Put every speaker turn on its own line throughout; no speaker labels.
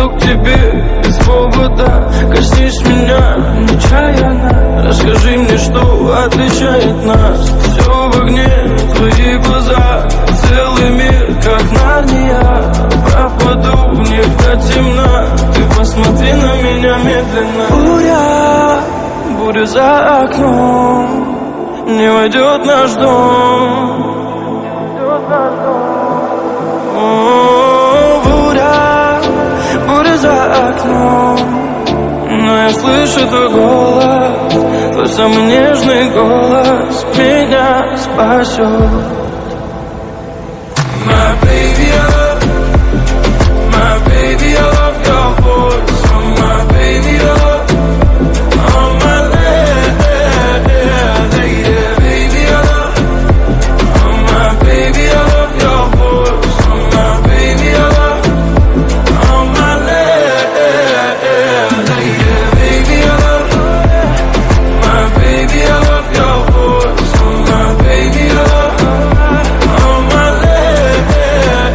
Иду к тебе без повода, коснись меня нечаянно. Расскажи мне, что отличает нас. Все в огне, твои глаза, целый мир, как Нарния. Пропаду в них до темна, ты посмотри на меня медленно. Буря, буря за окном, не войдет наш дом. О, буря, буря за окном, но я слышу твой голос, твой самый нежный голос меня спасет. My baby, I love, my baby, I love your voice. Oh, my baby, I love, oh, my lady, baby, I love, oh, my baby, I love your voice. Oh, my baby, I love, oh, my lady, baby, I love, my baby, I love your voice. Oh, my baby, I love, oh, my lady,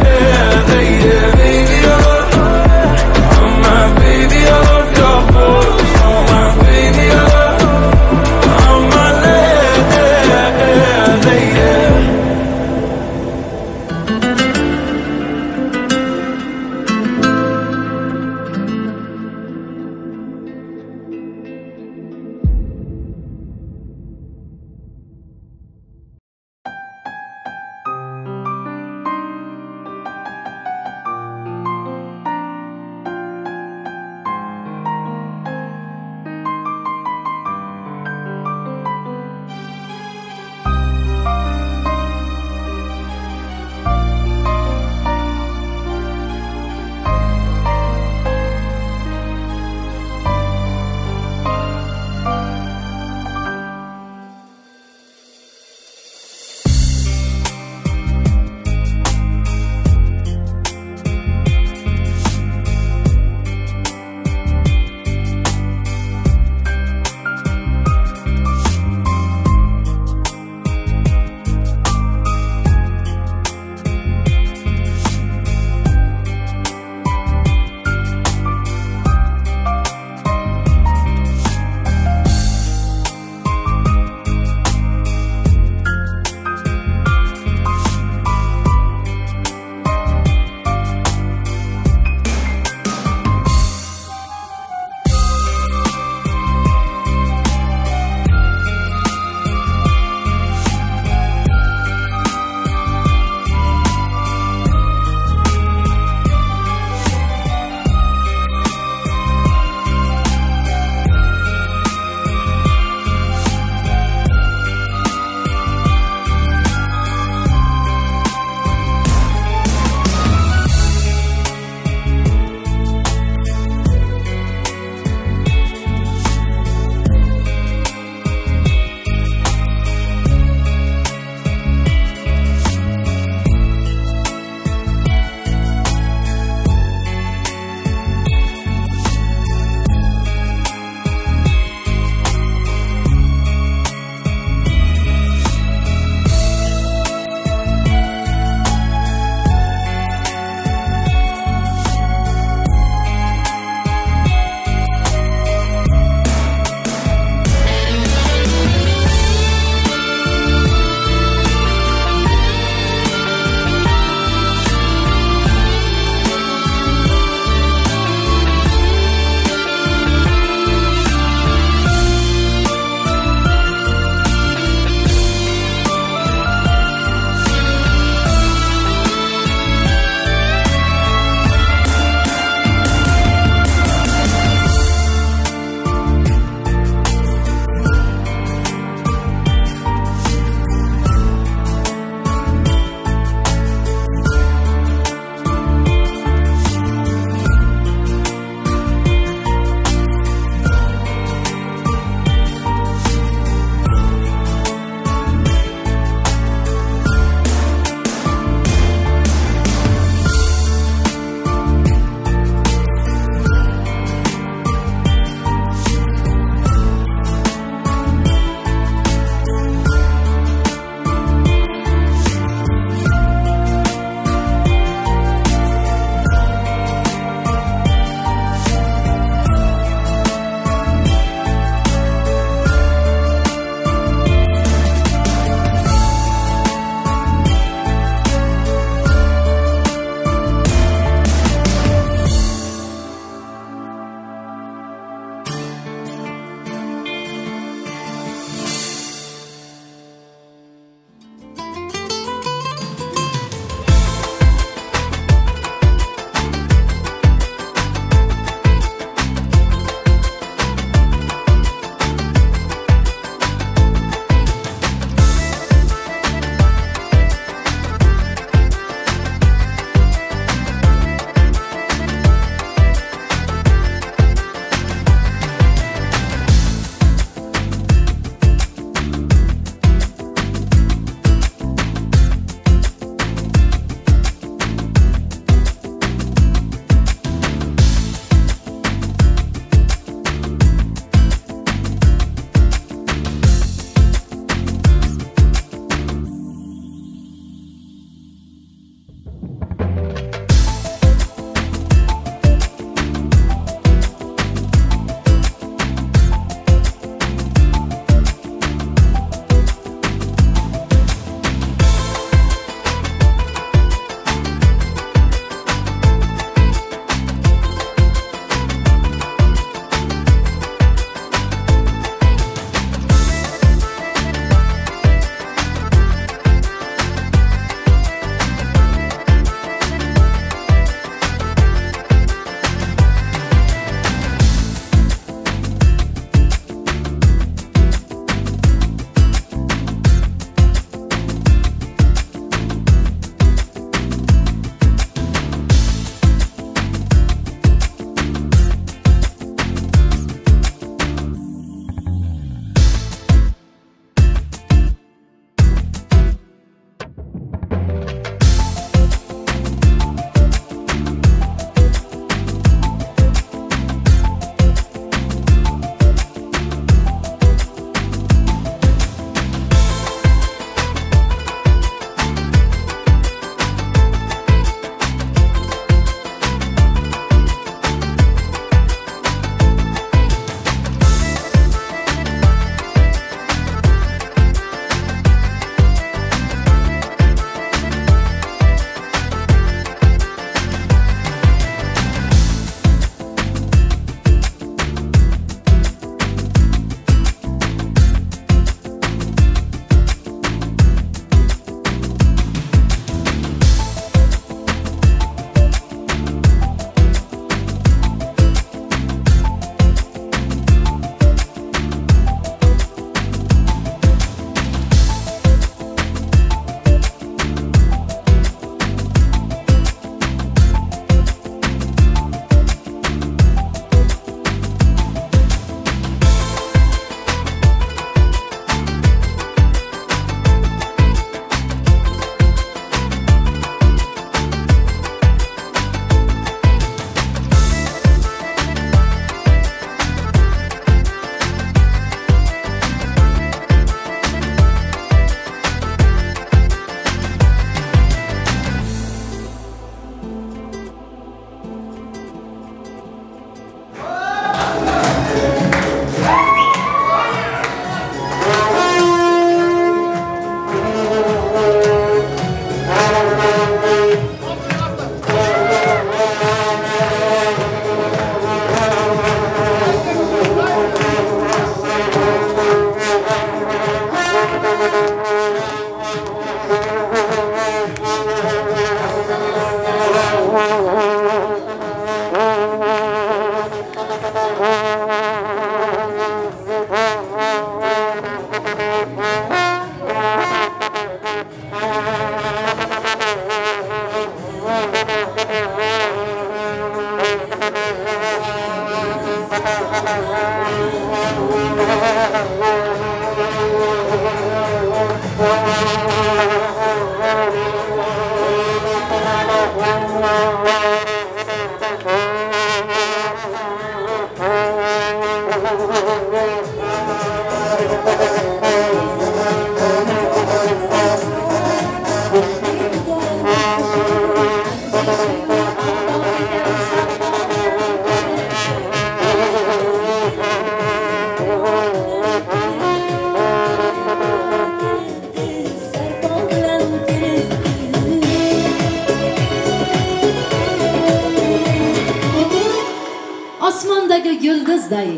Osmondagi yulduzday,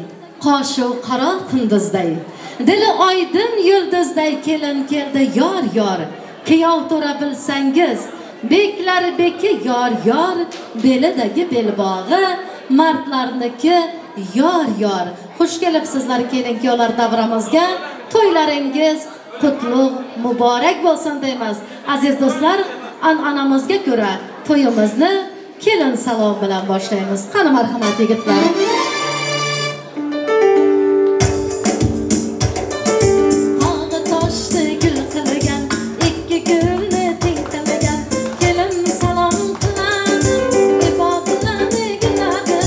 qoshu qaro qunduzday, dili oydin yulduzday kelin keldi yor yor. Kuyov to'ra bilsangiz, beklar beki yor yor, belidagi belbog'i mardlarniki yor yor. Xush kelibsizlar kelin kuyovlar davramizga. To'ylaringiz qutlug' muborak bo'lsin deymiz. Aziz do'stlar, an'anamizga ko'ra to'yimizni kelin salom bilan boshlaymiz. Qani marhamat yigitlar. Tog'i toshni gul qilgan, ikki gulni teng qilgan, kelin salom qiladi, ibodatlarni guladi.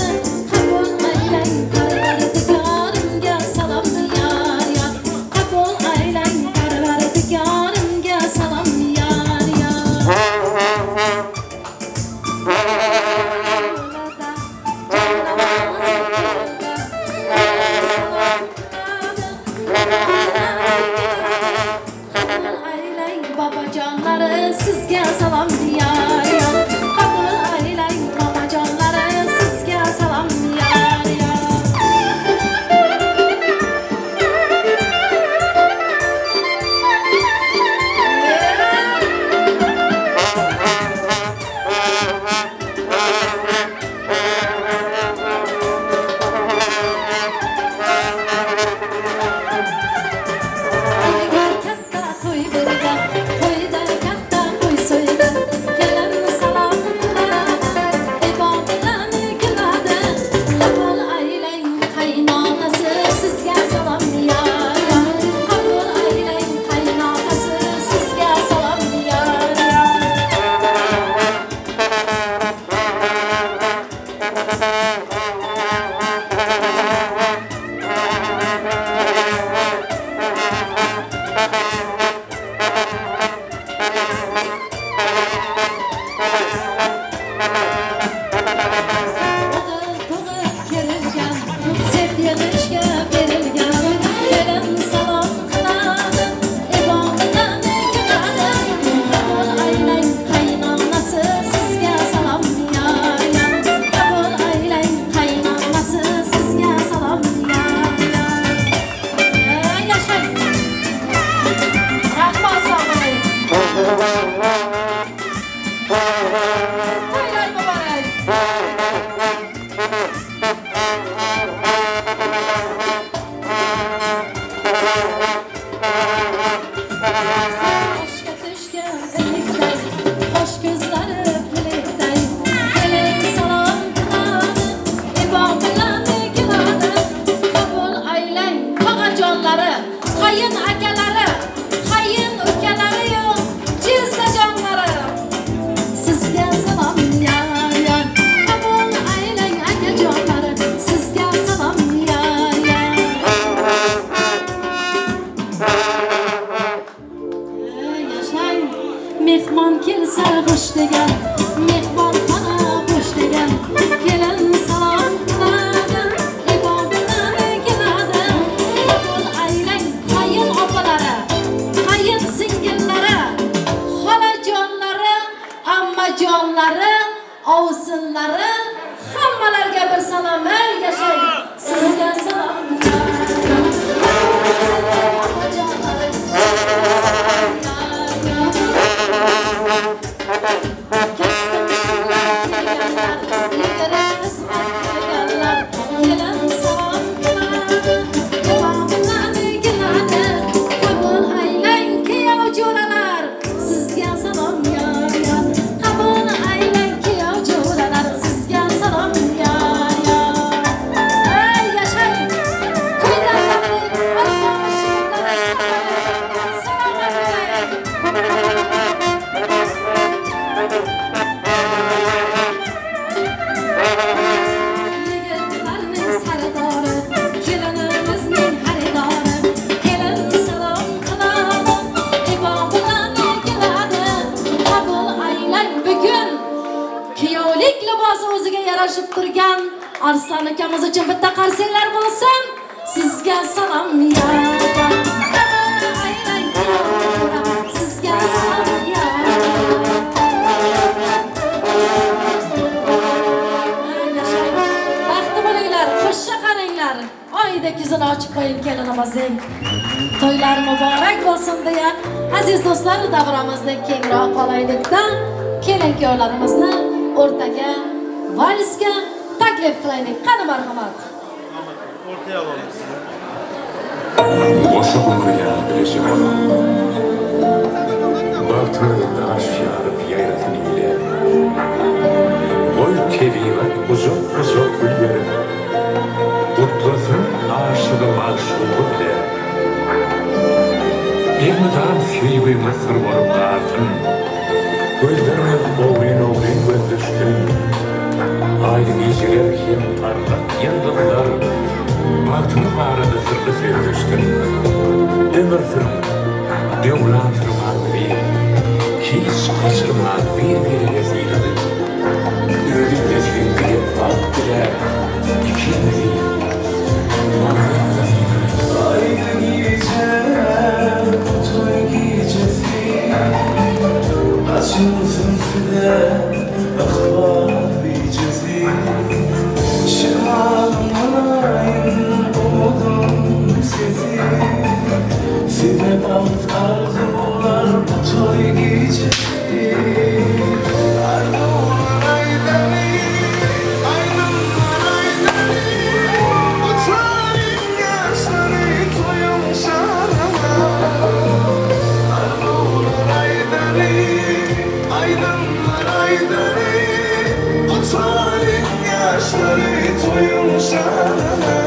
Qabul aylang parvardigorimga salom yor yor. Qabul aylang parvardigorimga salom yor yor. Sizga salom yor yor. Qabul aylang bobojonlari, sizga salom yor yor. Uyga katta to'y bergan, to'yda katta qo'y so'ygan, kelin salom qiladi, ibodatlarni qiladi. Qabul aylang qaynonasi, sizga salom yor yor. Qabul aylang qaynonasi, sizga salom yor yor. O'g'il tug'ib kerilgan, sep yig'ishga berilgan, kelin salom qiladi, ibodatlarni qiladi. Qabul aylang qaynonasi, sizga salom yor yor. Qabul aylang qaynonasi, Arslan ukamiz uchun bitta qarsanglar bo'lsin. Sizga salom ya. Sizga salom ya. Yashang. Baxtli bo'linglar, qo'sha qaranglar. Oydek yuzini ochib qo'ying kelinimizning. To'ylar muborak bo'lsin deya aziz do'stlar, davramizni kengroq olaylikda kelin kuyovlarimizni o'rtaga valsga taklif qilaylik. Qani marhamat.
O'rtaya olamiz.
Qo'shiq umriga bilishi Bag'rini aşyarıp yayratın ile. Qo'y tebiat uzoq-uzoq gul berib, Qutlasın aşığı ma'şuğu ile. Elmidam sevgimiz sır bolup qalsın. Gözlerimiz o'g'rin-o'g'rin gözleşsin. Aylı geceler hem parlak yıldızlar, Bagtymyz barada sırlı sözleşsin. Ömür sürüm, döwran sürüm agzy, hiç kaçırman bir-birine sylagy. Özümde sevgi bagt diläp, ikimizi Maňlaýymyza sylagy.
Aylı gece, toy gecesi, açılsın size akbar gecesi. Şemalım umudum sizi, size baht arzular bu toy gecesi. Arzular aydani, aydınlar aydani, bu tarih yaşları toyum şanına. Arzular aydani, aydınlar aydani, bu tarih yaşları toyum şanına.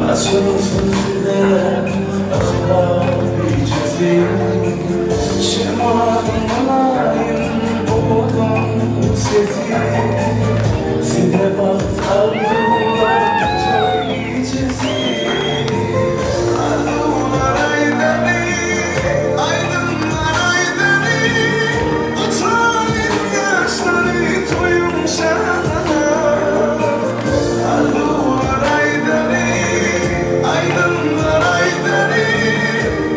Açılsın size akbar gecesi, şemalım umudum sizi, size baht arzular toy gecesi. Arzular aydani, aydınlar aydani, bu tarih yaşları toyum şanına. Arzular aydani, aydınlar aydani,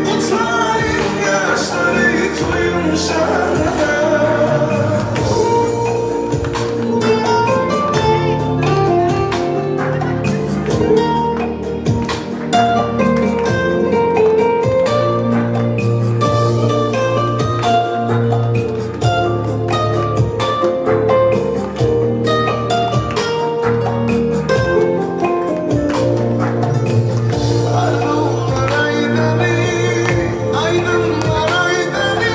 bu tarih yaşları toyum şanına. Arzular aydani, aydınlar aydani,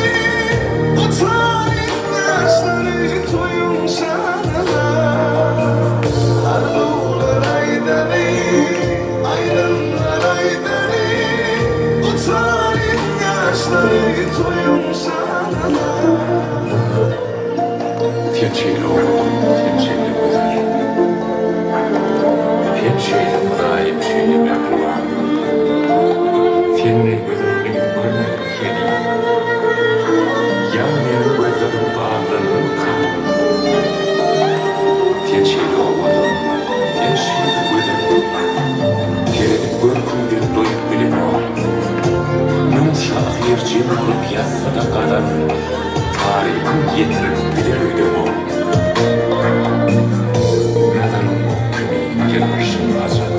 bu tarih yaşları toyum şanına. Arzular aydani, aydınlar aydani, bu tarih yaşları toyum şanına.
Sen şeýle owadan, sen şeýle güzel. Sen şeýle mylaýym, şeýle mähriban. Seni güzel gidip görmedim seni. Ya meniň gözlerim baglandymy? Sen şeýle owadan, sen şeýle güzel. Seredip görküňden doýup bilemok. Müň şahyr jem bolup ýazsa-da galan, taryhym ýetirip biler öýdemok. Nazarym ok kimi ýylgyryşyň ajap.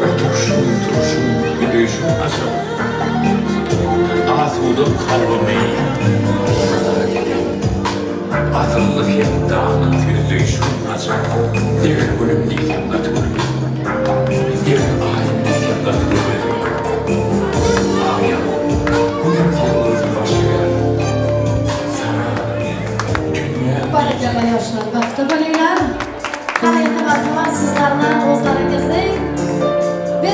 Oturşuň, turuşuň, ýürüşüň ajap. Asuda kalbymy bimaza eden, asylly hem dana sözleýşiň ajap. Eger gülüm diýsem gaty görmedim. Eger aýym diýsem gaty görmedim. Aýam, gülüm sen özüň başga ber. Sana dünýä
Barakalla yoshlar, baxtli bo'linglar. Qani endi marhamat, sizlarni o'zlaringiz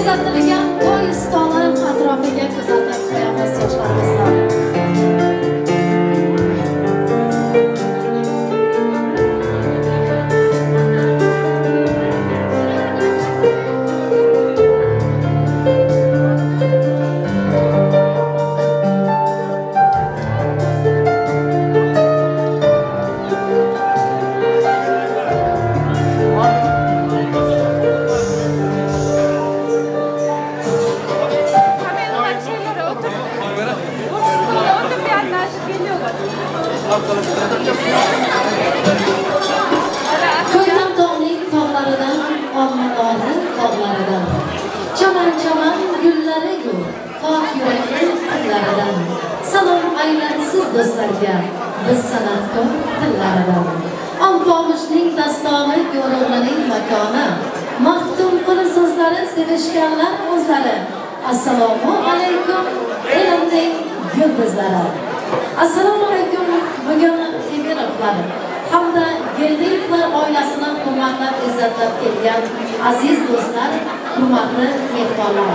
Bezatilgan to'y stoli atrofiga kuzatib qo'yamiz yoshlarimizni. Ko'ylamtog'ning tog'laridan, Olmanorning tog'laridan, chaman-chaman gullari-yu pok yurakning tillaridan, salom aylansiz do'stlarga biz san'atkor tillaridan. Alpomishning dastoni, Ko'ro'g'lining makoni, Maxtumquli so'zlari sevishganlar o'zlari. Assalomu alaykum elimning yulduzlari. Assalomu alaykum. Bugun Temirovlar hamda Geldiyevlar oilasini hurmatlab, izzatlab kelgan aziz do'stlar, hurmatli mehmonlar.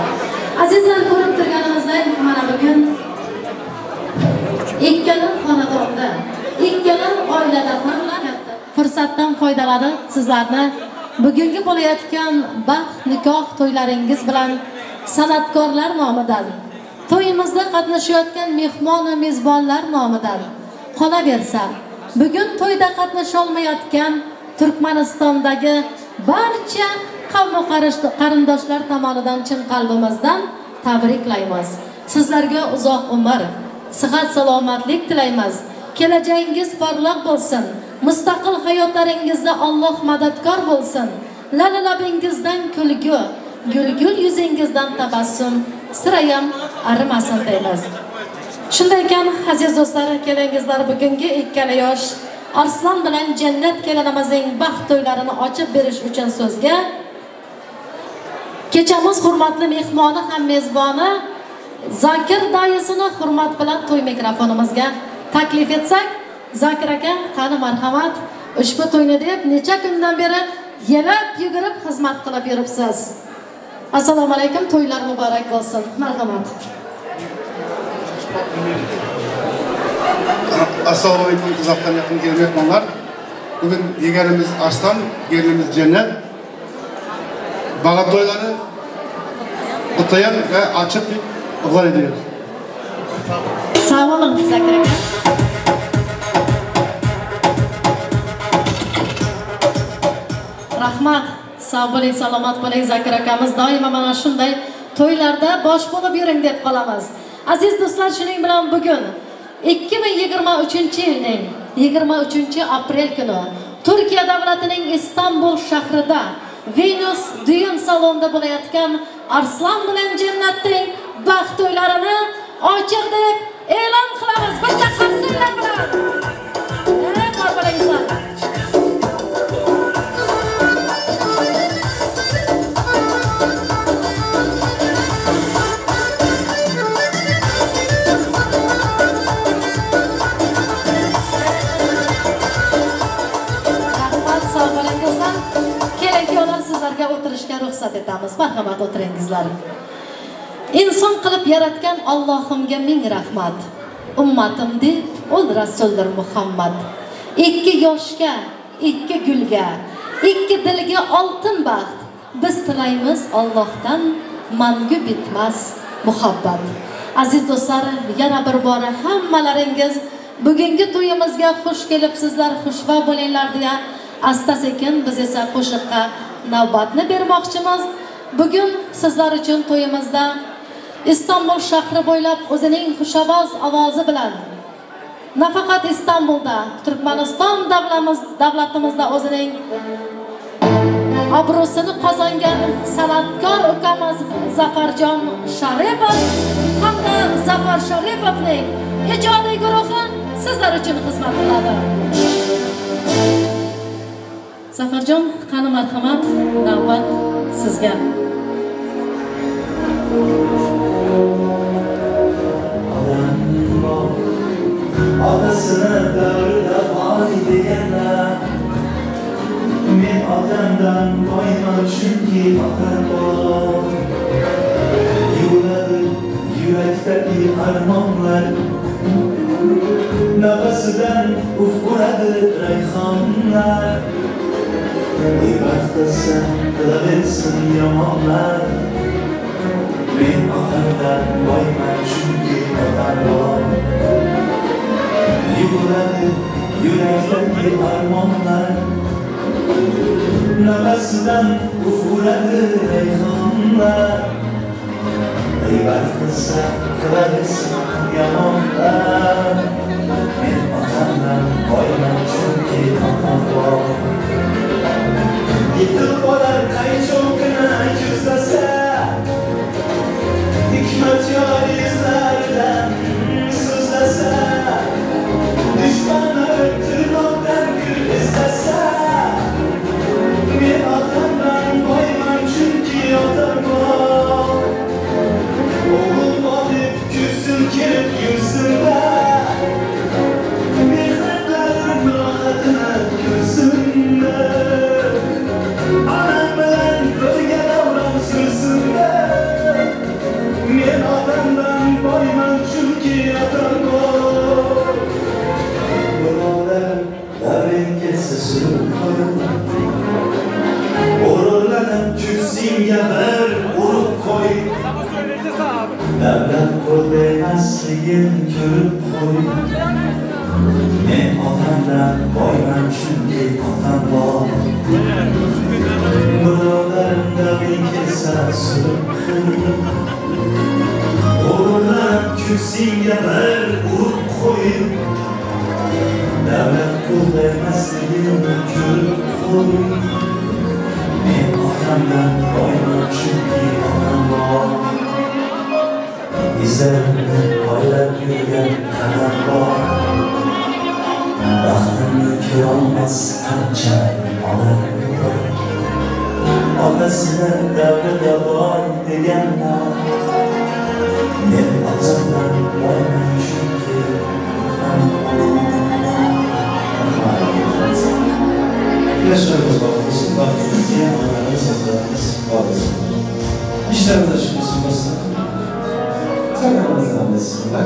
Azizlar, ko'rib turganimizdek, mana bugun ikkala xonadonda, ikkala oilada ham katta fursatdan foydalanib sizlarni bugungi bo'layotgan baxt nikoh to'ylaringiz bilan san'atkorlar nomidan, to'yimizda qatnashayotgan mehmon va mezbonlar nomidan, qolaversa bugun to'yda qatnasha olmayotgan Turkmanistondagi barcha qavm qarindoshlar tomonidan chin qalbimizdan tabriklaymiz. Sizlarga uzoq umr, sihat salomatlik tilaymiz. Kelajagingiz porloq bo'lsin. Mustaqil hayotlaringizda Alloh madadkor bo'lsin. Lala-labingizdan kulgu, gulgul yuzingizdan tabassum sirayam arimasin deymiz. Shunday ekan, aziz do'stlar, kelingizlar bugungi ikkala yosh Arslon bilan Jannat kelinimizning baxt to'ylarini ochib berish uchun so'zga kechamiz hurmatli mehmoni ham mezboni Zakir dayisini hurmat bilan to'y mikrofonimizga taklif etsak, Zakir aka, qani marhamat, ushbu to'yni deb necha kundan beri yelab yugurib xizmat qilib yuribsiz. Assalomu alaykum, to'ylar muborak bo'lsin. Marhamat.
Assalomu alaykum uzaktan yakın gelen mehmonlar. Bugün yeganimiz Arslan, gelinimiz Cennet. Bağat toyları kutlayan ve açık ıqrar ediyoruz.
Sağ olun Zakir aka. Rahmat, sog' bo'ling, salomat bo'ling Zakir akamiz. Doimo mana shunday to'ylarda bosh bo'lib yuring deb qolamiz. Aziz do'stlar, shuning bilan bugun 2023-yilning 23-aprel kuni Turkiya davlatining Istanbul shahrida Venus düğün salonida bo'layotgan Arslon bilan Jannatning baxt to'ylarini ochiq deb e'lon qilamiz. Bitta qarsaklar bilan. Bor bo'linglar. O'tirishga ruxsat etamiz. Marhamat, o'tiringizlar. Inson qilib yaratgan Allohimga ming rahmat. Ummatim deb ul Rasuldir Muhammad. Ikki yoshga, ikki gulga, ikki dilga oltin baxt. Biz tilaymiz Allohdan mangu bitmas muhabbat. Aziz do'stlar, yana bir bora hammalaringiz bugungi to'yimizga xush kelibsizlar, xushvaqt bo'linglar deya asta-sekin biz esa qo'shiqqa navbatni bermoqchimiz. Bugun sizlar uchun to'yimizda Istanbul shahri bo'ylab o'zining xushovoz ovozi bilan nafaqat Istanbulda, Turkmaniston davlatimizda o'zining obro'sini qozongan san'atkor ukamiz Zafarjon Sharipov hamda Zafar Sharipovning ijodiy guruhi sizlar uchun xizmat qiladi. Zafarjon, qani marhamat, navbat sizga.
Otasini davrida boy deganlar, men otamdan boyman chunki otam bor. armonlar, nafasidan uf uradi rayhonlar. G'iybat qilsa qilaversin yomonlar, men otamdan boyman chunki otam bor. Yuguradi yurakdagi armonlar, nafasidan uf uradi rayhonlar. G'iybat qilsa qilaversin yomonlar, men otamdan boyman chunki otam bor. Yetib olar qaycho'qini ko'zlasa, hikmat yor yuzlaridan so'zlasa, dushmanlarim tirnoqdan kul izlasa, men otamdan boyman chunki otam bor. O'g'il bor deb ko'zim kelib yursin-da, mehnatlarim rohatini ko'rsin-da. Onam bilan birga davron sursin-da, men otamdan boyman chunki otam bor. Birodarim davring kelsa surib qo'y, g'ururlanib ko'ksingga bir urib qo'y. Davlat qo'lda emasligin ko'rib qo'y, men otamdan boyman chunki otam bor. Birodarim davring kelsa surib qo'y, g'ururlanib ko'ksingga bir urib qo'y. Davlat qo'lda emasligin ko'rib qo'y, men otamdan boyman chunki otam bor. Izlarimni poylab yurgan qadam bor, baxtimni ko'rolmas qancha onam bor. Otasini davrida boy deganlar, men otamdan boyman chunki otam bor.
Yaşlarımız olsun, baxtımızga onamiz, otalarimiz bor olsun. İşlerimiz açık olsun dostlar. Sakalımızdan bismillah.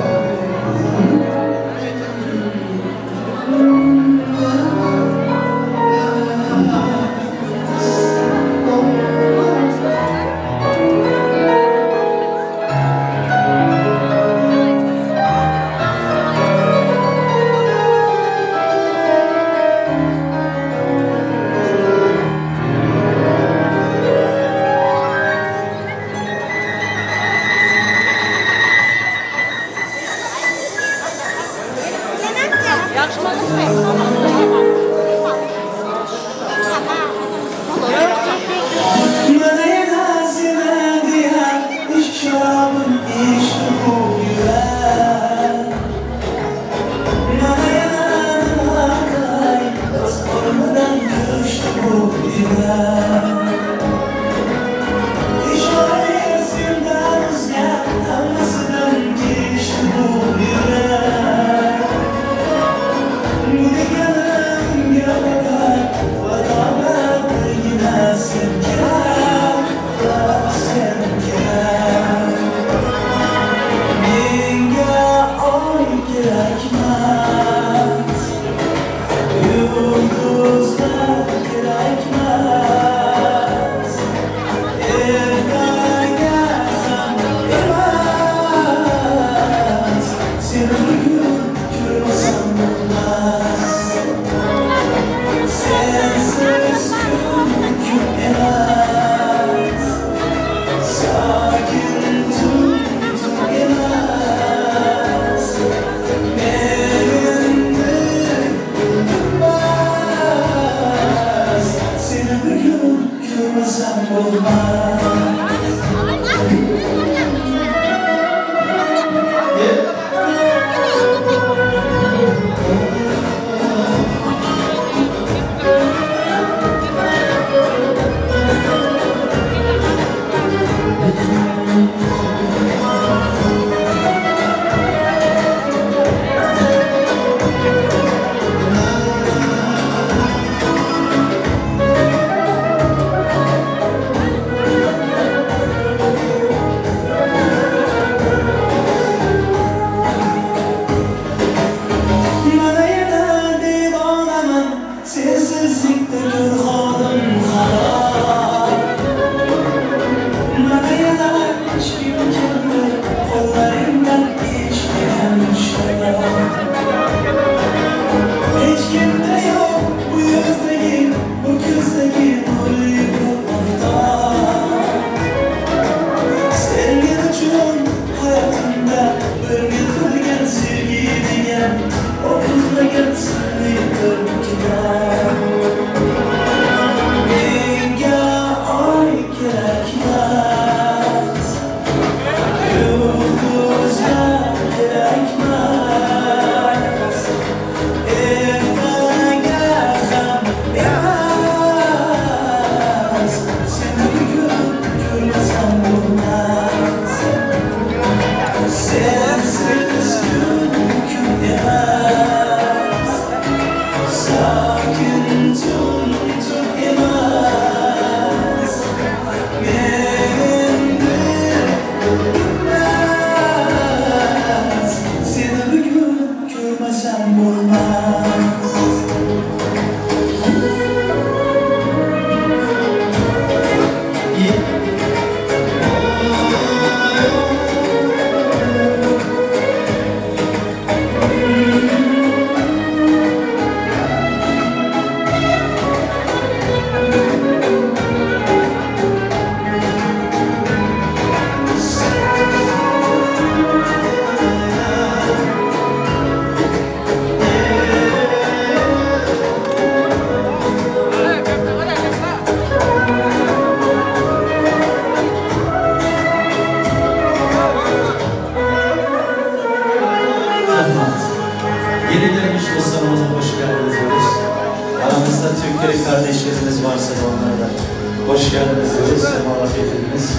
Hoş geldiniz diyoruz, sefalar getirdiniz.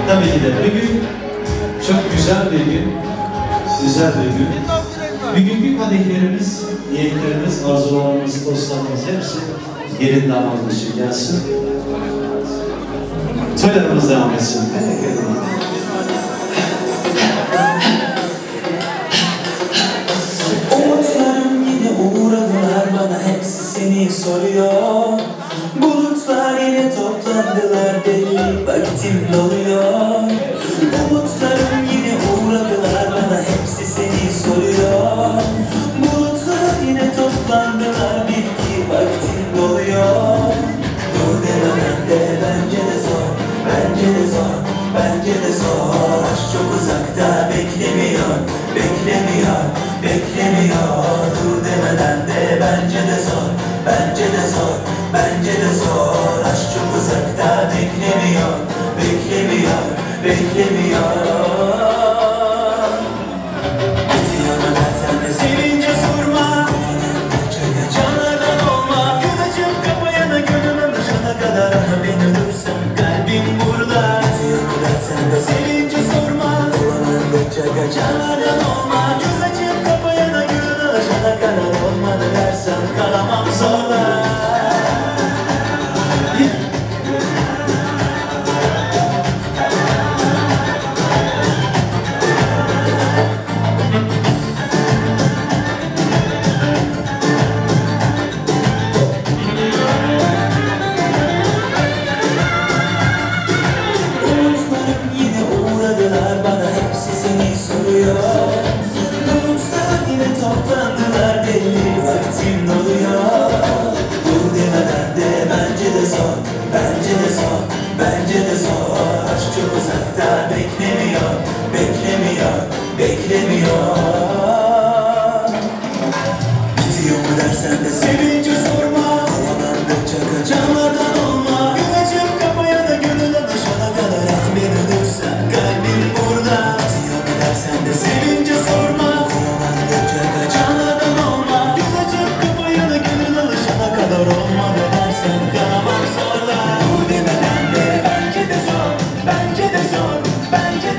Tabii ki de bugün çok güzel bir gün, güzel bir gün. Bugünkü kadehlerimiz, niyetlerimiz, arzularımız, dostlarımız hepsi gelin damadımız için gelsin. Toylarımız devam etsin.
Umutlarım yine uğradılar bana, hepsi seni soruyor. Bulutlar yine toplandılar, belli vaktim doluyor. Umutlarım yine uğradılar bana, hepsi seni soruyor. Bulutlar yine toplandılar, bil ki vaktim doluyor. Dur demeden de bence de zor, bence de zor, bence de zor. Aşk çok uzakta beklemiyor, beklemiyor, beklemiyor. Dur demeden de bence de zor, bence de zor, bence de zor. Aşk çok uzakta beklemiyor, beklemiyor, beklemiyor. Bitiyor mu dersen de sevince sorma, canlardan olma. Göz açıp kapayana gönül alışana kadar ben ölürsem kalbim burada. Bitiyor mu dersen de sevince sorma, dolandıkça kaçanlardan olma. Göz açıp kapayana gönül alışana kadar olmadı dersen kalamam zorla. Bulutlar yine toplandılar, belli vaktim doluyor. Dur demeden de bence de zor, bence de zor, bence de zor. Aşk çok uzakta beklemiyor, beklemiyor, beklemiyor. Bitiyor mu dersen de sevince sorma, havalandıkça kaçanlardan olma. Göz açıp kapayana gönül alışana kadar ah ben ölürsem kalbim burada. Bitiyor mu dersen de sevince sorma, havalandıkça kaçanlardan olma. Göz açıp kapayana gönül alışana kadar olmadı dersen kalamam zorla. Dur demeden de bence de zor, bence de zor, bence de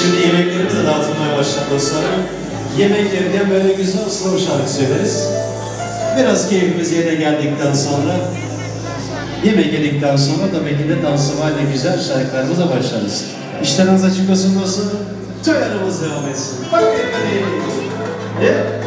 Şimdi yemeklerimiz de dağıtılmaya başladı dostlarım. Yemek yerken böyle güzel slow şarkı söyleriz. Biraz keyfimiz yerine geldikten sonra, yemek yedikten sonra tabii ki de dansımayla güzel şarkılarımıza başlarız. İşleriniz açık olsun dostlarım. Törenimiz devam etsin. Bak hadi. Yeah.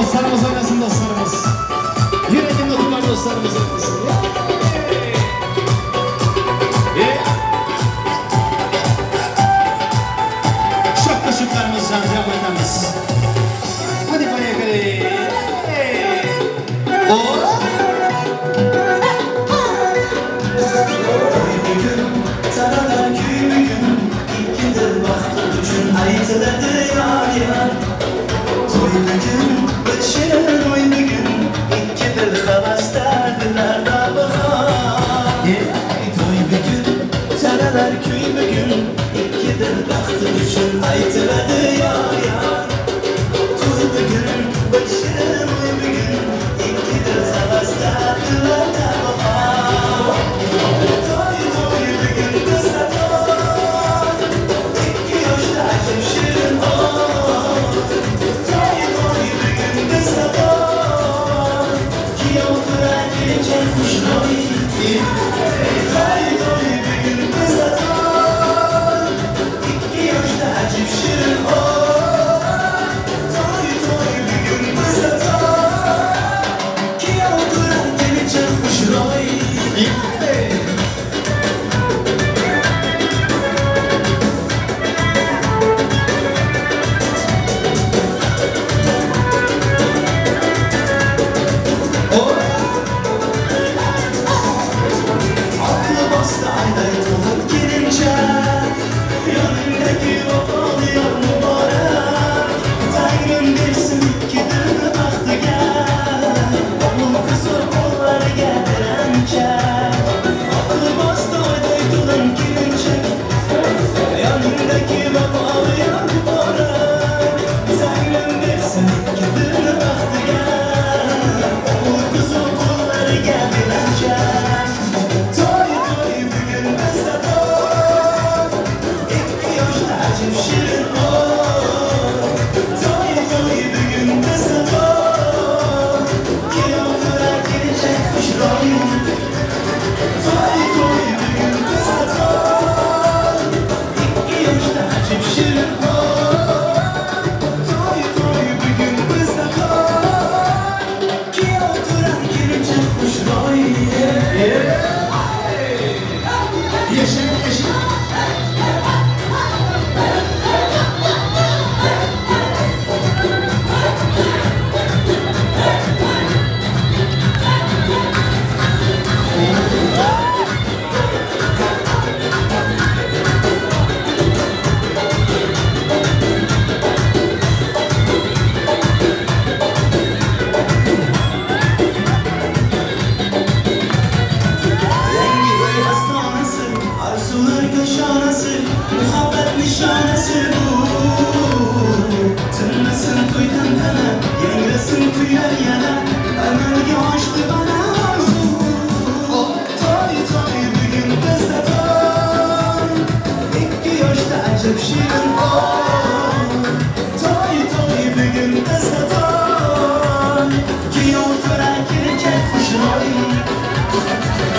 Dostlarımız oynasın dostlarımız. Yüreğimde tutar dostlarımız oynasın. Çok teşekkürlerimizden devam edemiz. Hadi bakalım.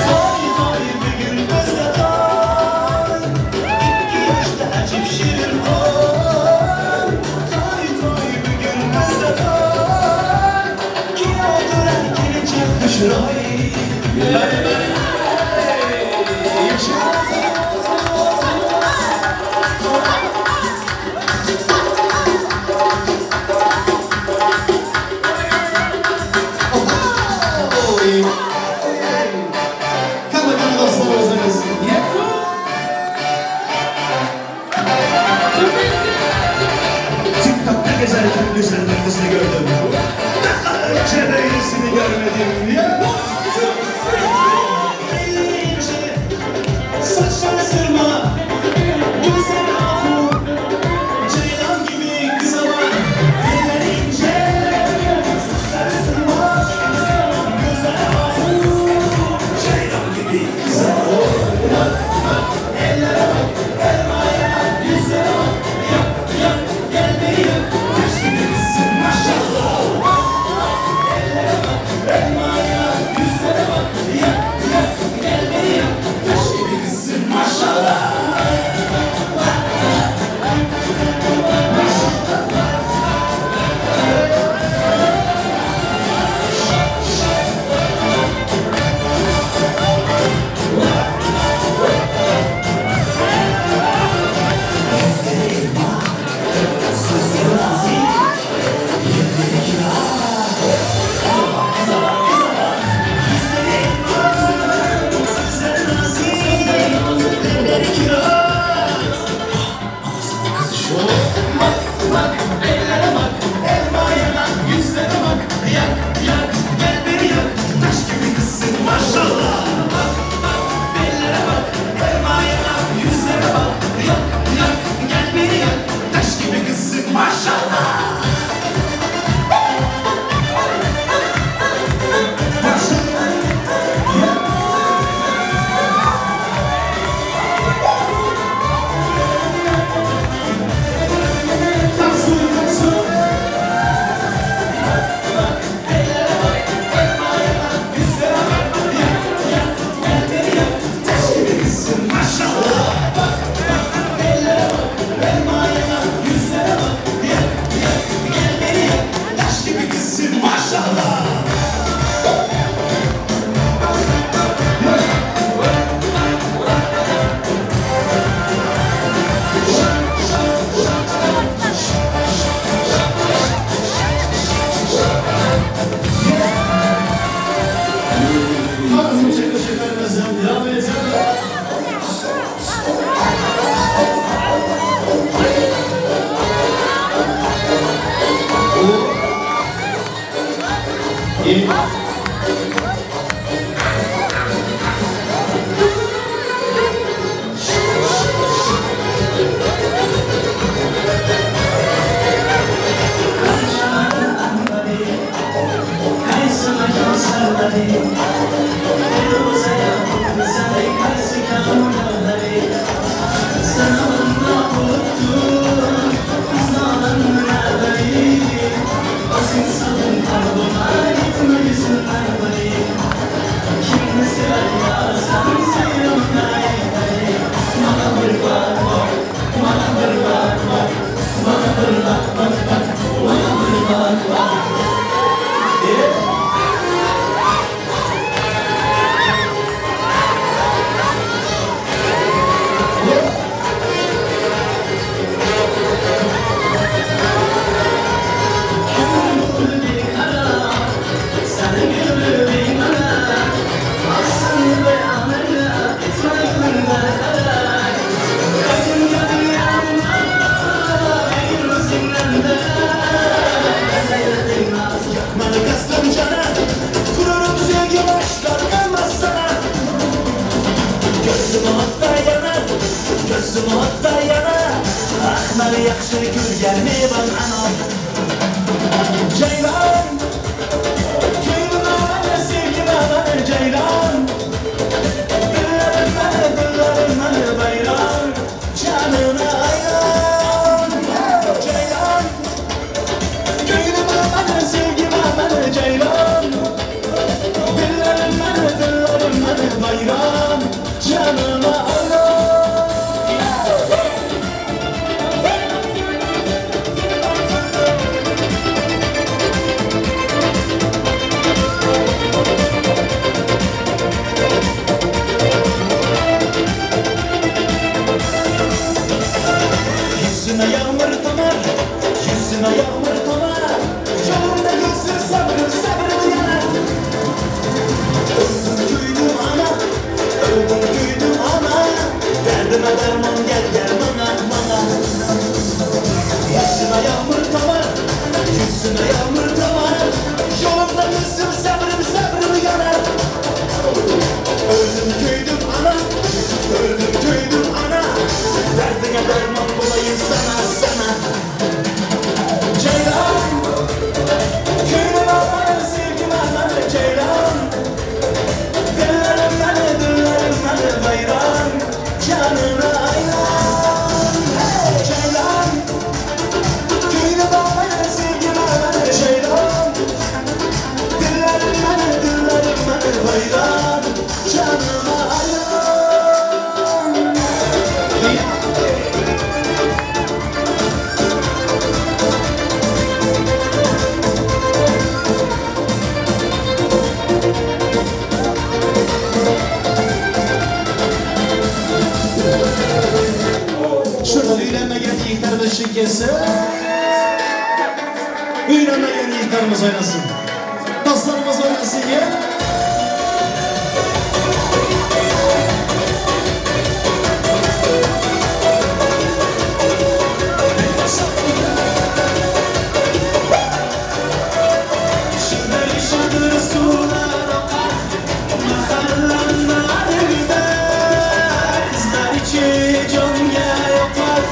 Toy toy bugun bizda toy, ikki yoshda ajib shirin oy. Toy toy bugun bizda toy, kuyov turar kelinchak xushroy.
Kanı dostlarımız.
TikTok'ta gezerken güzel bir kızını gördüm. Daha önce böylesini görmedim. Saçları sırma, gözleri ahu, ceylan gibi kız ama elleri ince. Saçları sırma, gözleri ahu, ceylan gibi kız ama. Bak bak ellere bak, elmaya bak, yüzlere bak, yak yak gel beni yak, taş gibi kızsın maşallah. Bak bak ellere bak, elmaya, yüzlere bak, yak yak gel beni yak, taş gibi kızsın maşallah. Bak bak ellere bak, elmaya bak, yüzlere bak, yak yak gel beni yak, taş gibi kızsın maşallah. Bak bak ellere bak, elmaya bak, yüzlere bak, yak yak gel beni yak, taş gibi kızsın maşallah.
Ceylan, gönlüm amanı, sevgim amanı Ceylan. Dillerim
Hayran, canıma hayran. Yüzüme yağmur tomar, yüzüme yağmur tomar. Yolumda gözüm sabrım, sabrım yanar. Öldüm küydüm ana, öldüm küydüm ana. Derdime derman gel gel bana, bana. Yüzüme yağmur tomar, yüzüme yağmur tomar. Yolumda gözüm sabrım, sabrım yanar. Öldüm küydüm ana, öldüm küydüm ana. Derdine derman bulayım sana, sana. Ceylan, köyüm ağlar, sevgim ağlar ceylan. Dillerim beni, dillerim beni hayran, canına hayran. Hey! Ceylan, köyüm ağlar, sevgim ağlar ceylan. Dillerim beni, dillerim beni hayran, canına hayran. Şuradan üylenmeyen yiğitlerimiz şirkesi. Üylenmeyen yiğitlerimiz oynasın. Dostlarımız oynasın ya. Şıdır şıdır sular akar, mahallemler gider. Kızlar içi can yapar,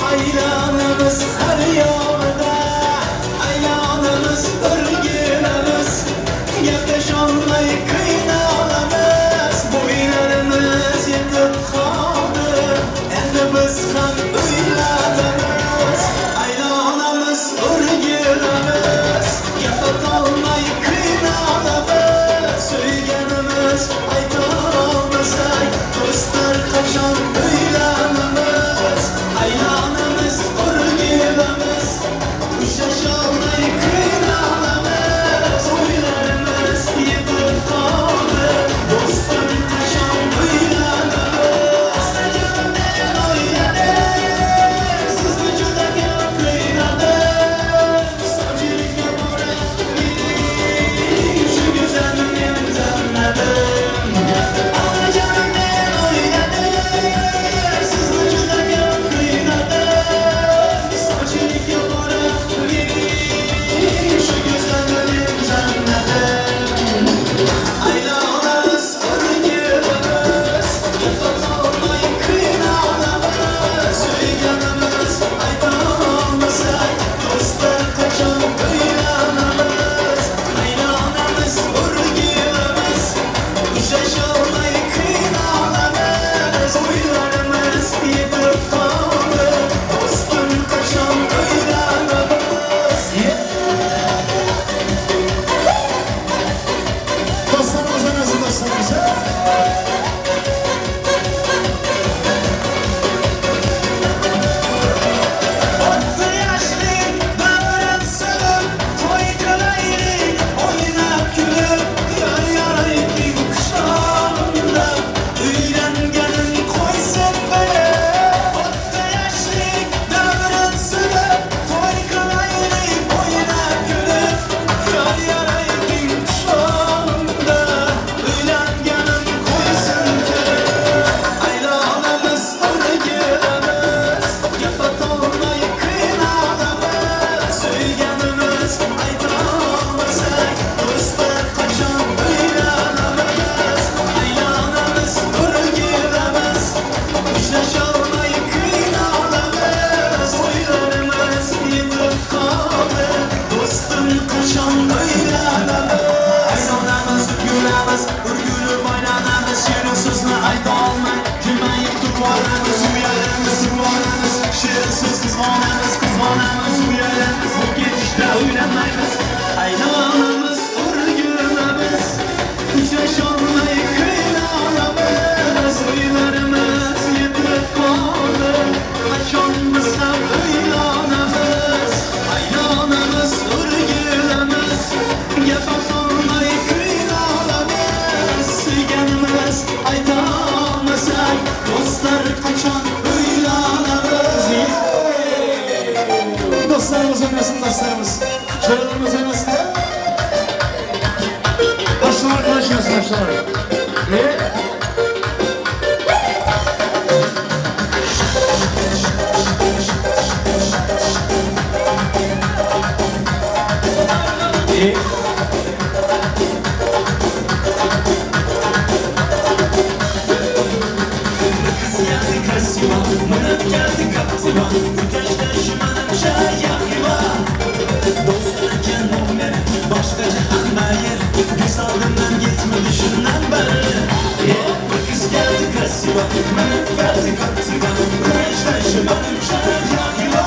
aylanımız her yolda. Aylanımız örgülemez, gaplaşolmay kıynalamaz. Boylarımız yetib qoldi, endi biz ham uylanamiz. Aylanamiz, o'rgilamiz, gapatolmay qiynalamaz. Suyganimiz aytolmasak, do'stlar qachon uylanamiz? Aylanamiz, o'rgilamiz, uchrasholmay qiynalamaz. O'ylarimiz yetib qoldi, do'stim qachon uylanamiz? Men o'yladim, sizni juda ko'p qiynadim. Sovchilikka borib mening shu go'zalni men tanladim. Onajonim men o'yladim, sizni juda ko'p qiynadim. Sovchilikka borib mening shu go'zalni men tanladim. Aylanamiz, o'rgilamiz, gapatolmay qiynalamiz. Suyganimiz aytolmasak, do'stlar qachon uylanamiz? Aylanamiz, o'rgilamiz, uchrasholmay qiynalamiz. O'ylarimiz yetib qoldi, do'stim qachon uylanamiz? Dostlarımız oynasın, dostlarımız. O'tdi yoshlik, davron surib, to'y qilaylik, o'ynab kulib, yor yoraylik qishloqda. Uylanganin qo'ysin bilib. O'tdi yoshlik, davron surib, to'y qilaylik, o'ynab kulib, yor yoraylik qishloqda. Uylanganin qo'ysin.
Dostlarımız. Çocuklarımız arasında. Başlar arkadaşlar, başlar.
Kız geldi krasiva, mınıp geldi kaptiva. Başkaca hamma yer, göz aldımdan gitme düşünden beri. Bu kız geldi krasiva, mınıp geldi kaptiva. Güneşten şımanımca yahiva.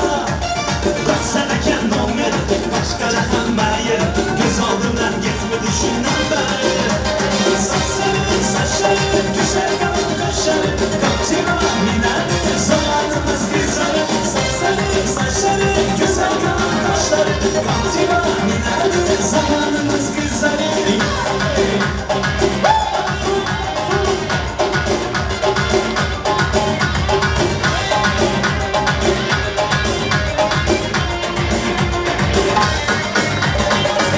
Baksana kendim yeri, başkaca hamma yer, göz aldımdan gitme düşünden beri. Sapsarı saçları, güzel kalın kaşları, kaptiva minarı, zamanımız kızları. Sapsarı saçları, güzel kalın kaşları, kaptiva minarı, zamanımız kızları.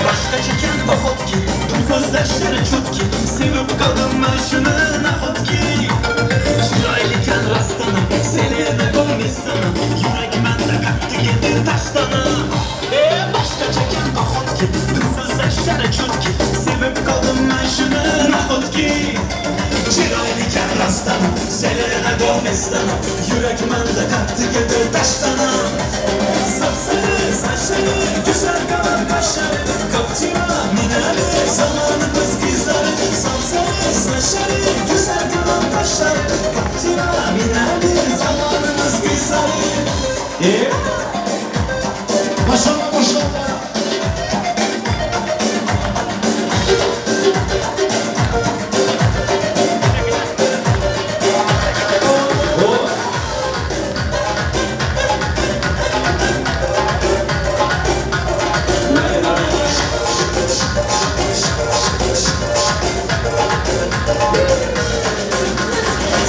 Başka çeken bahot ki, tüm sözleşleri çut ki, sevip kaldım ben şunu nahot ki. Chiroylikan rastana, Selena Gomez'tana, yürek mende kattı gelir taştana. Başka çeken bahot ki, tüm sözleşleri çut ki, sevip kaldım ben şunu nahot ki. Chiroylikan rastana, Selena Gomez'tana, yürek mende kattı gelir taştana. Sapsarı saçları, güzel kalan kaşları, kaptiva minarı, zamanımız kızları. Sapsarı saçları, güzel kalan kaşları, kaptiva minarı, zamanımız kızları.
Maşallah maşallah.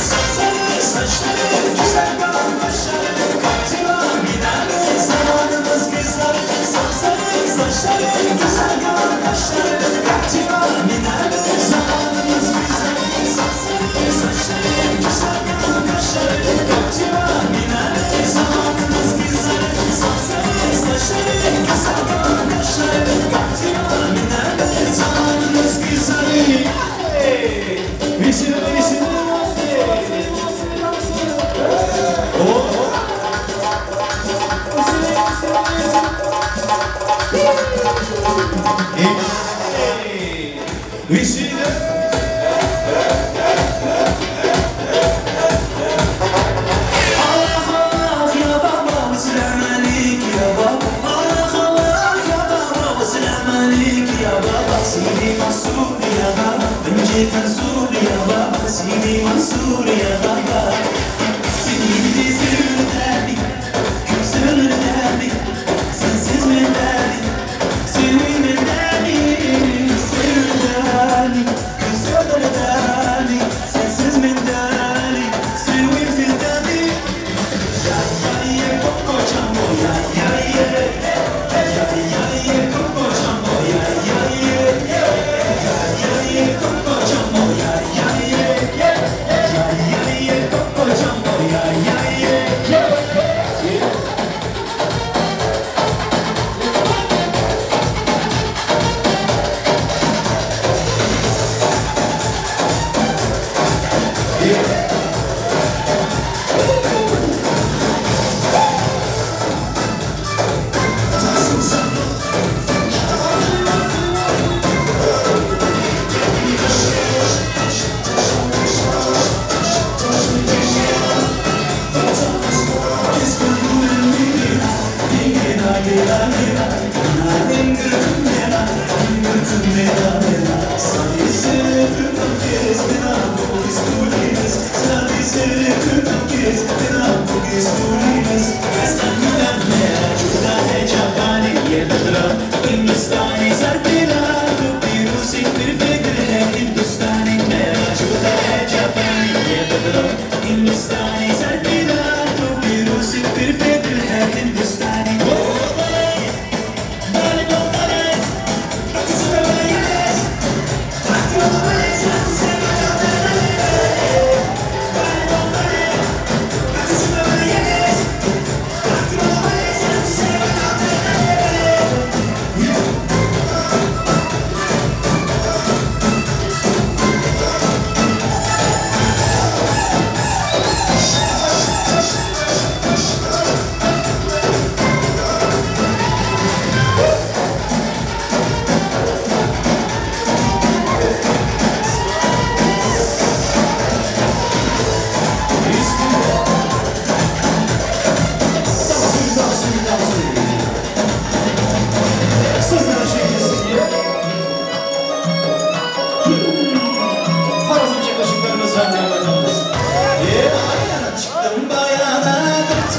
Sapsarı saçları, güzel kalan kaşları, kaptiva minarı, zamanımız kızları. Sapsarı saçları, güzel kalan kaşları, kaptiva minarı, zamanımız kızları. Sapsarı saçları, güzel kalan kaşları, kaptiva minarı, zamanımız kızları. Sapsarı saçları, güzel kalan kaşları, kaptiva minarı, zamanımız kızları.
Весело, весело! Весело!
Allah Allah ya baba, selam aleyk ya baba. Allah Allah ya baba, selam aleyk ya baba. Sidi Mansur ya baba, ben Mansur ya baba. Sidi Mansur ya baba. Seni sevdim, küsürüm, sensiz mi derdim? Seni mi derdim? Sevdim, küsürüm, sensiz mi derdim? Sevim derdim. Ya ya ye koko çambo ya ya ye, ya ya ye koko çambo ya ya ye, ya ya ye koko çambo ya ya ye, ya ya ye koko çambo ya ya ye.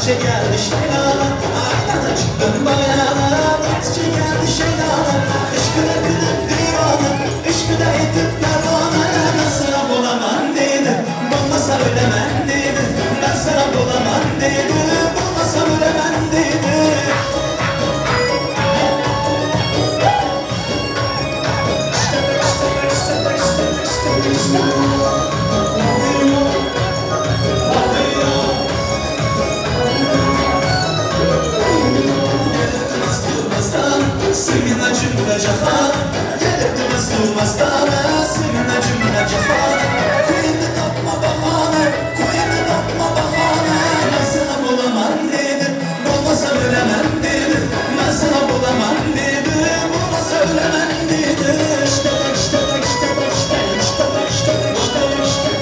Çekerdi şeylana, aynada çıktım bayana. Çekerdi şeylana, ışkına kılıp divana, ışkına etip pervana. Ben sana bulamam dedim, bulmasa ölemem dedim. Ben sana bulamam dedim, bulmasa ölemem dedim. İşte, işte, işte, işte, işte. Seninle cümle cahan, gelip durmazdan, seninle cümle cahan. Koyunu tapma bahane, koyunu tapma bahane. Ben sana bulamam dedim, bulmasa ölemem dedim. Ben sana bulamam dedim, bulmasa ölemem dedim. İşte, işte, işte, işte, işte, işte, işte, işte, işte, işte.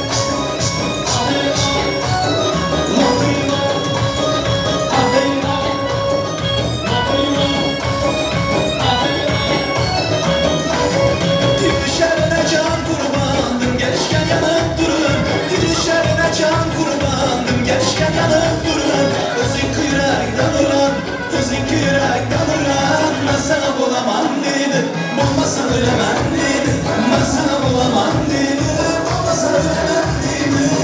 Can kurbandım, gençken yanıp durun. Özün kıyraktan uran, özün kıyraktan uran. Ben sana bulamam dedim, bulmasa ölemem dedim. Ben sana bulamam dedim, bulmasa ölemem dedim.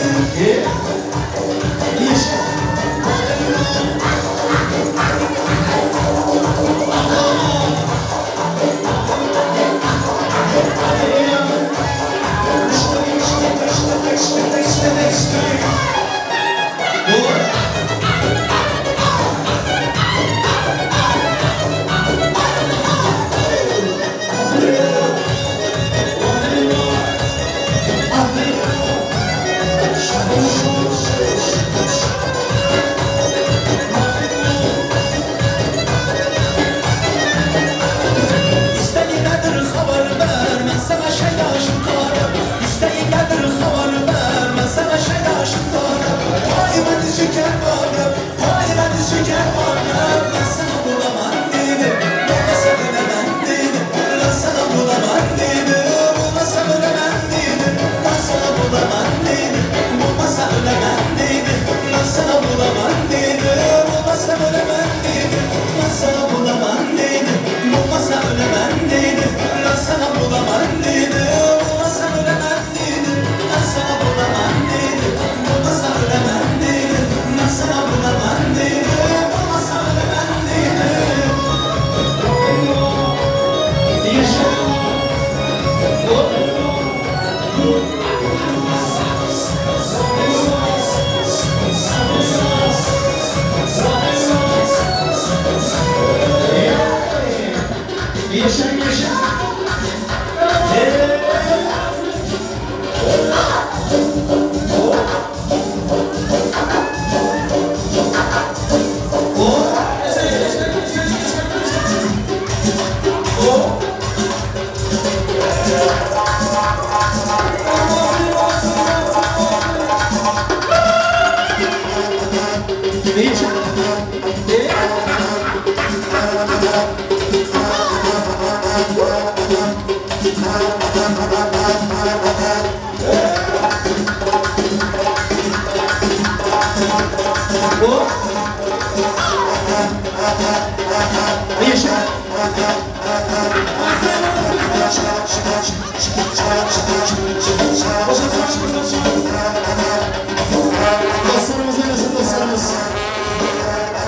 Dostlarımız oynasın, dostlarımız.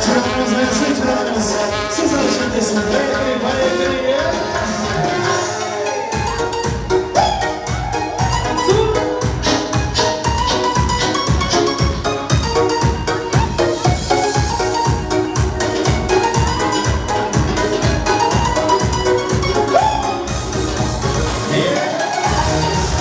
Çırağımız oynasın, çırağımız. Siz alışın. Yeah.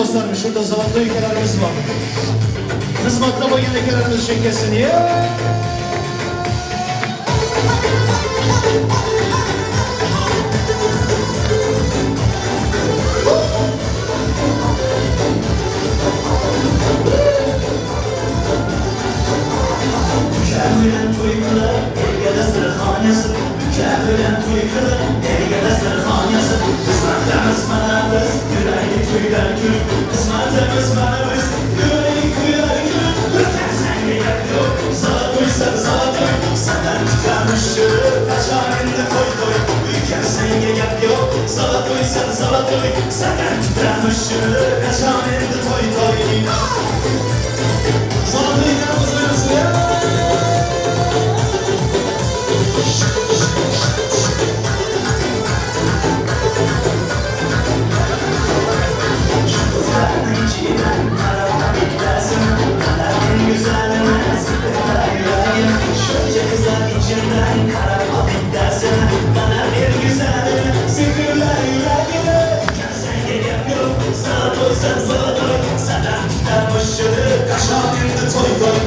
Dostlarım şurada zalotli ülkelerimiz var. Xizmatda bo'lgan akalarimiz chekkasin.
Bilan to'y qilib, erga dasturxon yasab, uka bilan to'y qilib, erga dasturxon yasab, qismatimiz mana biz, yuraylik to'ylar kulib, qismatimiz mana biz, yuraylik to'ylar kulib, ulkan senga gap yo'q, zalatoysan zalatoy, sandan kutamiz shuni, qachon endi to'y to'y, ulkan senga gap yo'q, zalatoysan zalatoy, sandan kutamiz shuni, qachon endi to'y to'y.
Zalatoy ukalarimiz o'ynasin.
Şunca kızlar içinden karama bittersin, bana bir güzelini sıkırlar yüreğimi. Sen gel yok, sana toysan sana toy, senden tutarmışını kaşan indi toy toy.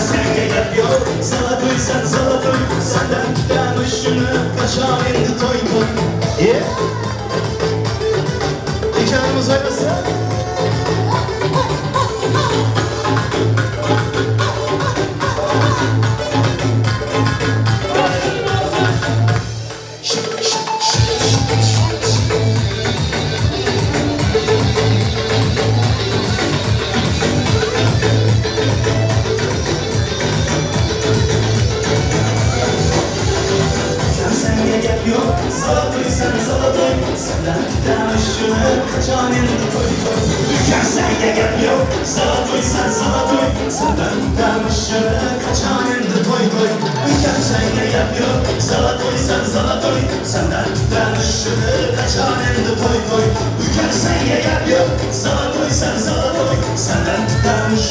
Sen gel yok, sana toysan sana toy, senden tutarmışını kaşan indi toy toy.
Yeah. İkanımız oynasın.
Kaçan indi toy toy, ülkem senga gap yo'q, zalatoysan zalatoy, sandan kutamiz kaçan indi toy toy, ülkem senga gap yo'q, zalatoysan zalatoy, sandan kutamiz kaçan indi toy toy, ülkem senga gap yo'q, zalatoysan zalatoy, sandan kutamiz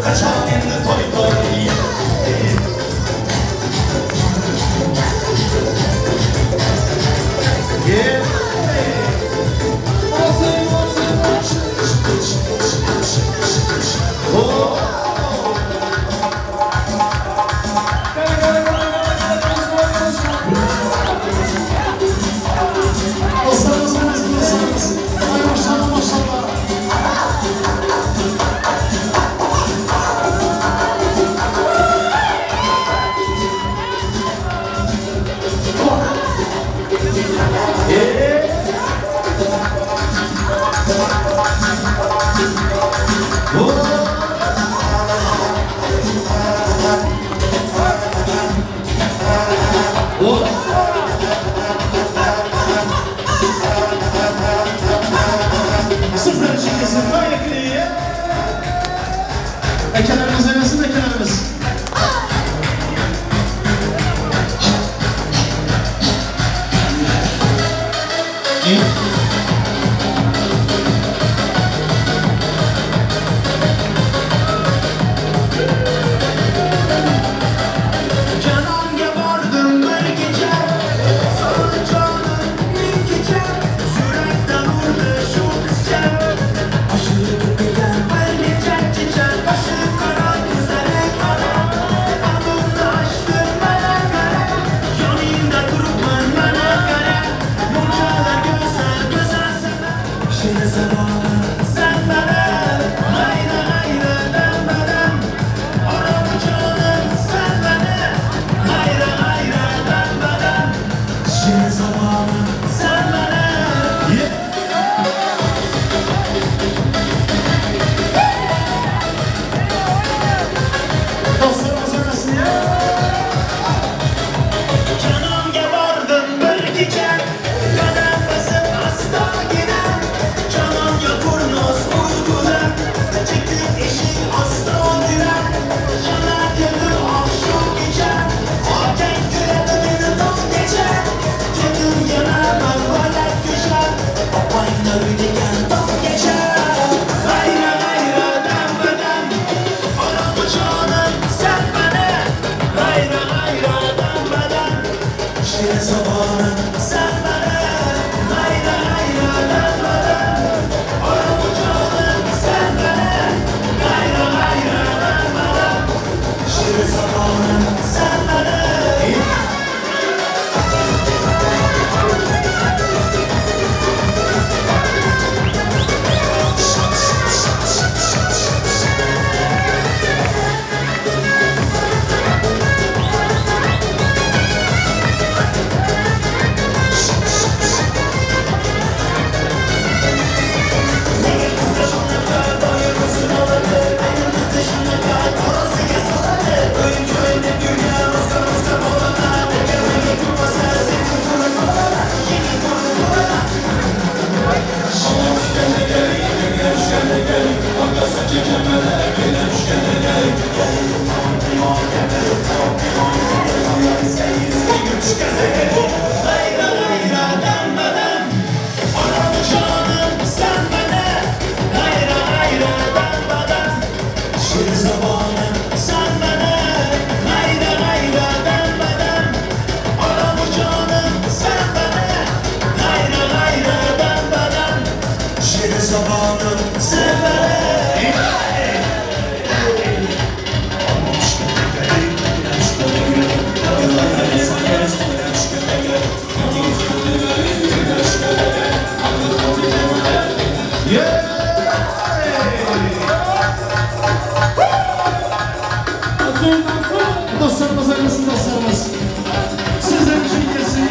kaçan indi toy toy.
Yeah. Maşallah maşallah. Dostlarımız hayırlısı dostlarımız. Sizler için gelsin.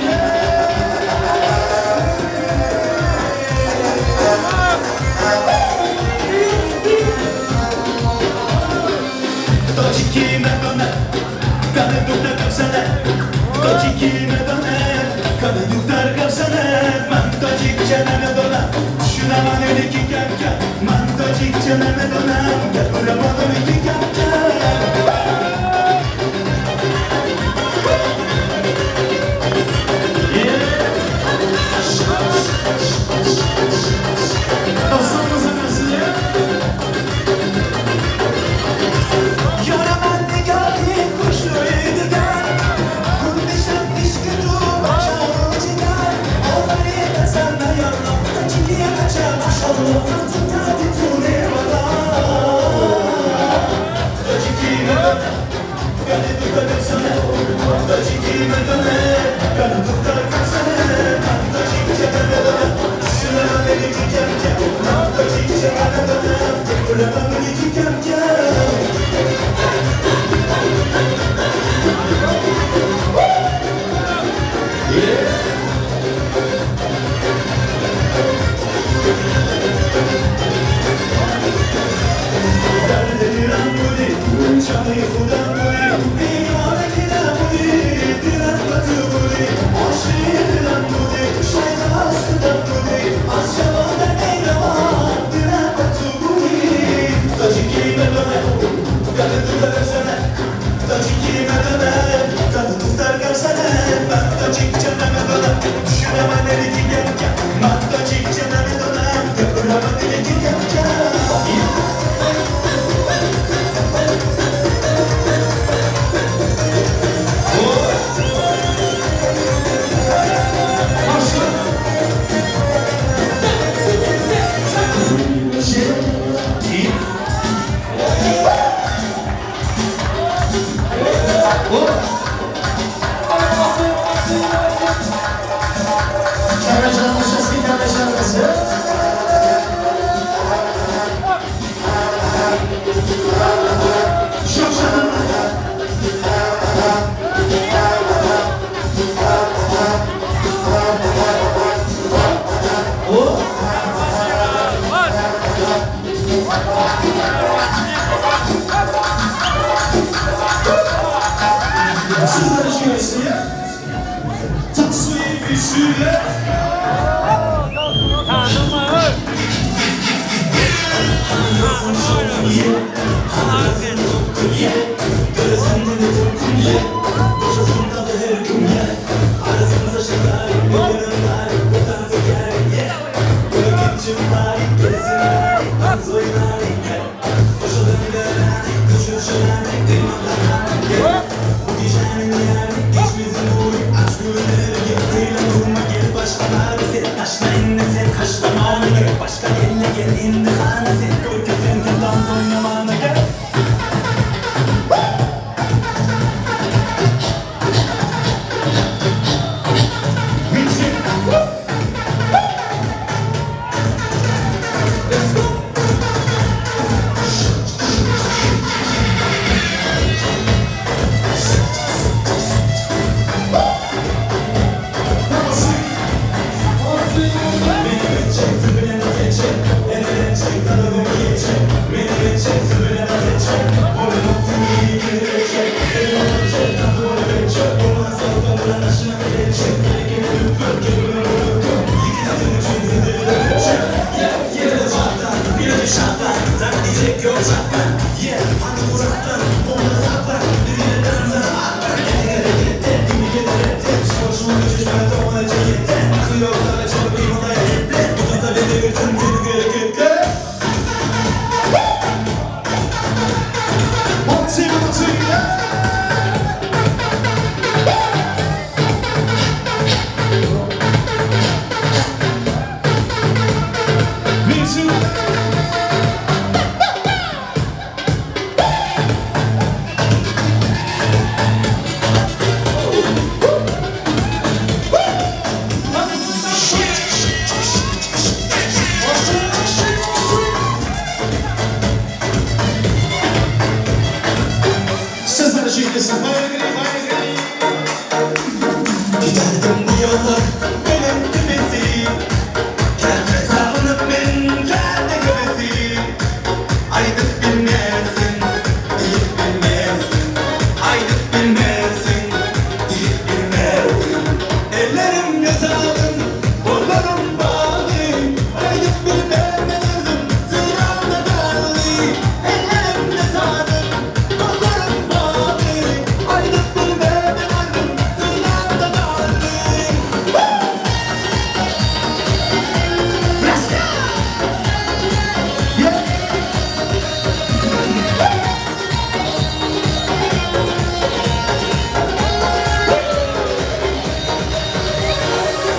Çekilsin.
Giderdim bu yola benim tepesi. Kendi sağınıp ben kendi kövesi. Aydıp bilmezsin, deyip bilmezsin. Aydıp bilmezsin, deyip bilmezsin. Ellerim yasalım, kollarım bağlı. Aydıp bilmem ben öldüm, zıramda kaldı. Ellerim yasalım, kollarım bağlı. Aydıp bilmem ben öldüm, zıramda kaldı. Let's go! Yeah!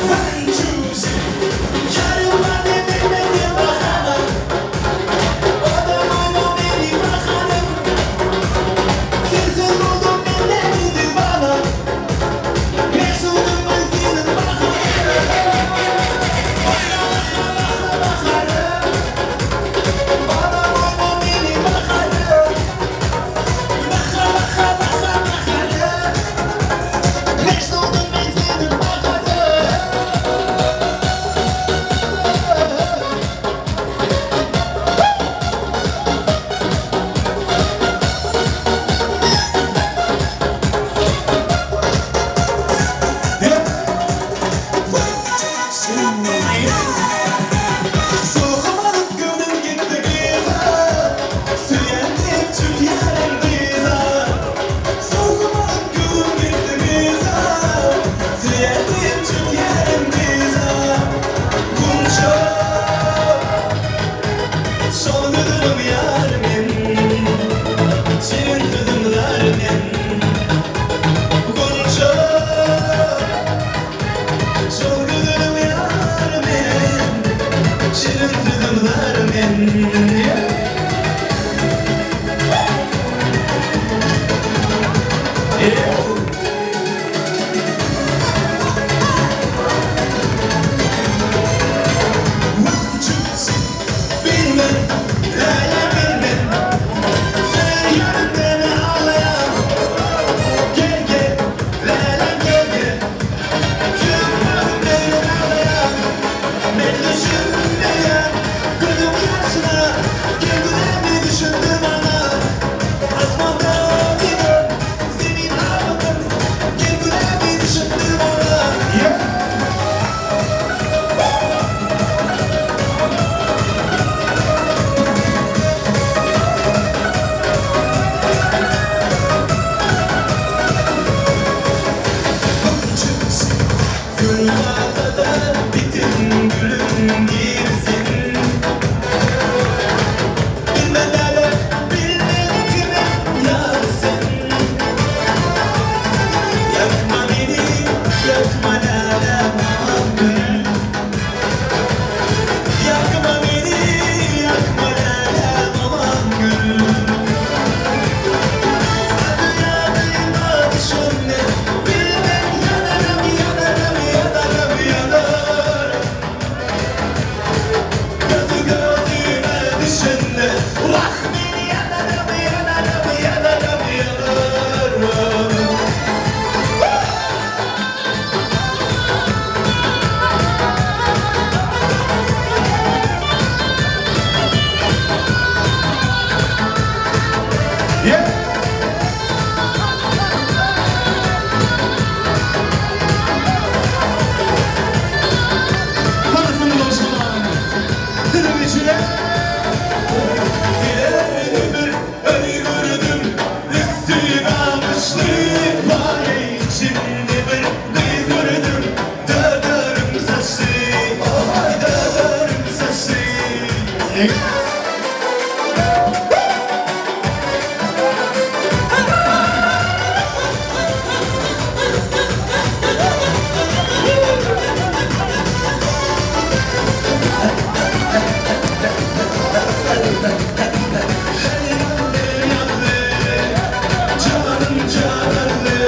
One, two, three. Yarıma dedirmedi bakalım. Odamına beni bakalım. Sizin buldum beni bana. Meşhudum ben senin bakalım. Bana baka baka bakarım. Odamına beni bakalım. Baka baka baka bakarım. Meşhudum ben senin bakalım. Soğumalıp gönül gitti kıza. Süyendim çünkü yarım kıza. Soğumalıp gönül gitti kıza. Süyendim çünkü yarım kıza. Kunça şol gönlüm yarımın. Şirin sözümlerden. Kunça şol gönlüm yarımın. Şirin sözümlerden. Yeah. One, two, three. Bilmem, Leyla bilmem. Sen yarın beni ağlayan. Gel gel, Leyla gel gel. Yarın beni ağlayan. Ben düşünmeyen, gözüm yaşına. Kendimi düşündüm ana. Asmandan inim, zemin aldım. Kendimi düşündüm ana. Yeah. Gül da bitin gülüm girsin. Bilmem neler, bilmem kime yar sen. Yakma beni, yakma lala gül. Yakma beni, yakma lala aman gül. Adı yadıyma düşünme. Bilmem yanarım, yanarım, yanarım, yanarım. Gözü gözüme düşünme. Vah beni yanarım, yanarım, yanarım, yanarım.
Yeah. Tarafını boşalan Tırvıcılar.
Dilerdim bir ölü gördüm, üstü namışlı. Vay içimde bir kız gördüm, dödürüm saçlı. Oy dödürüm saçlı. Canım cananlı,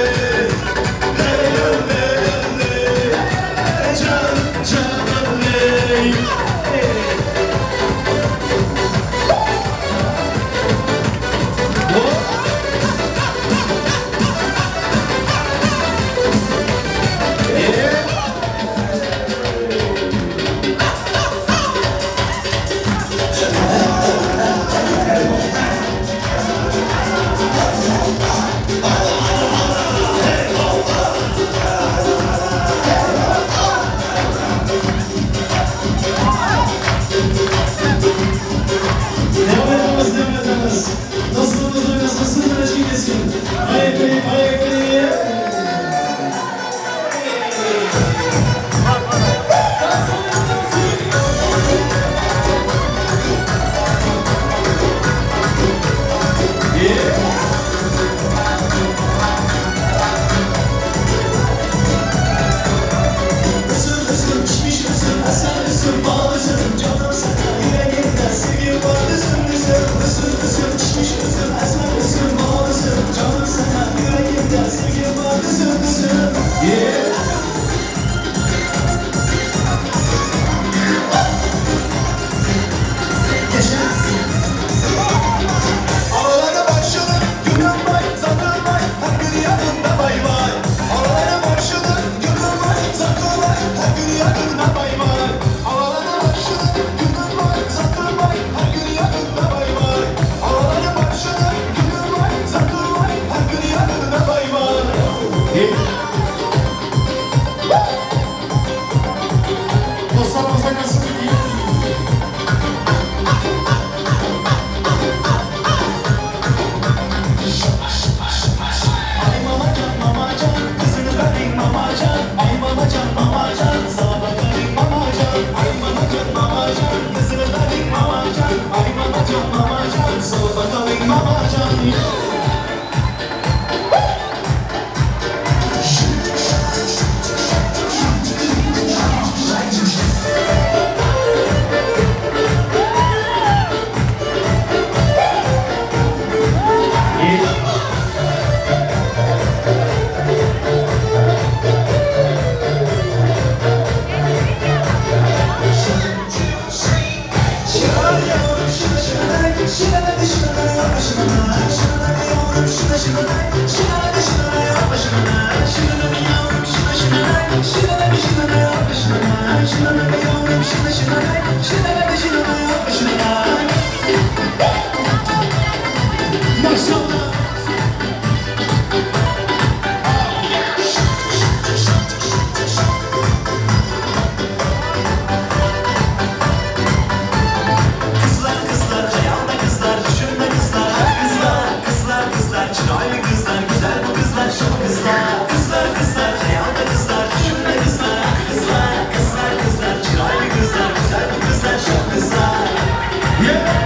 Yeah!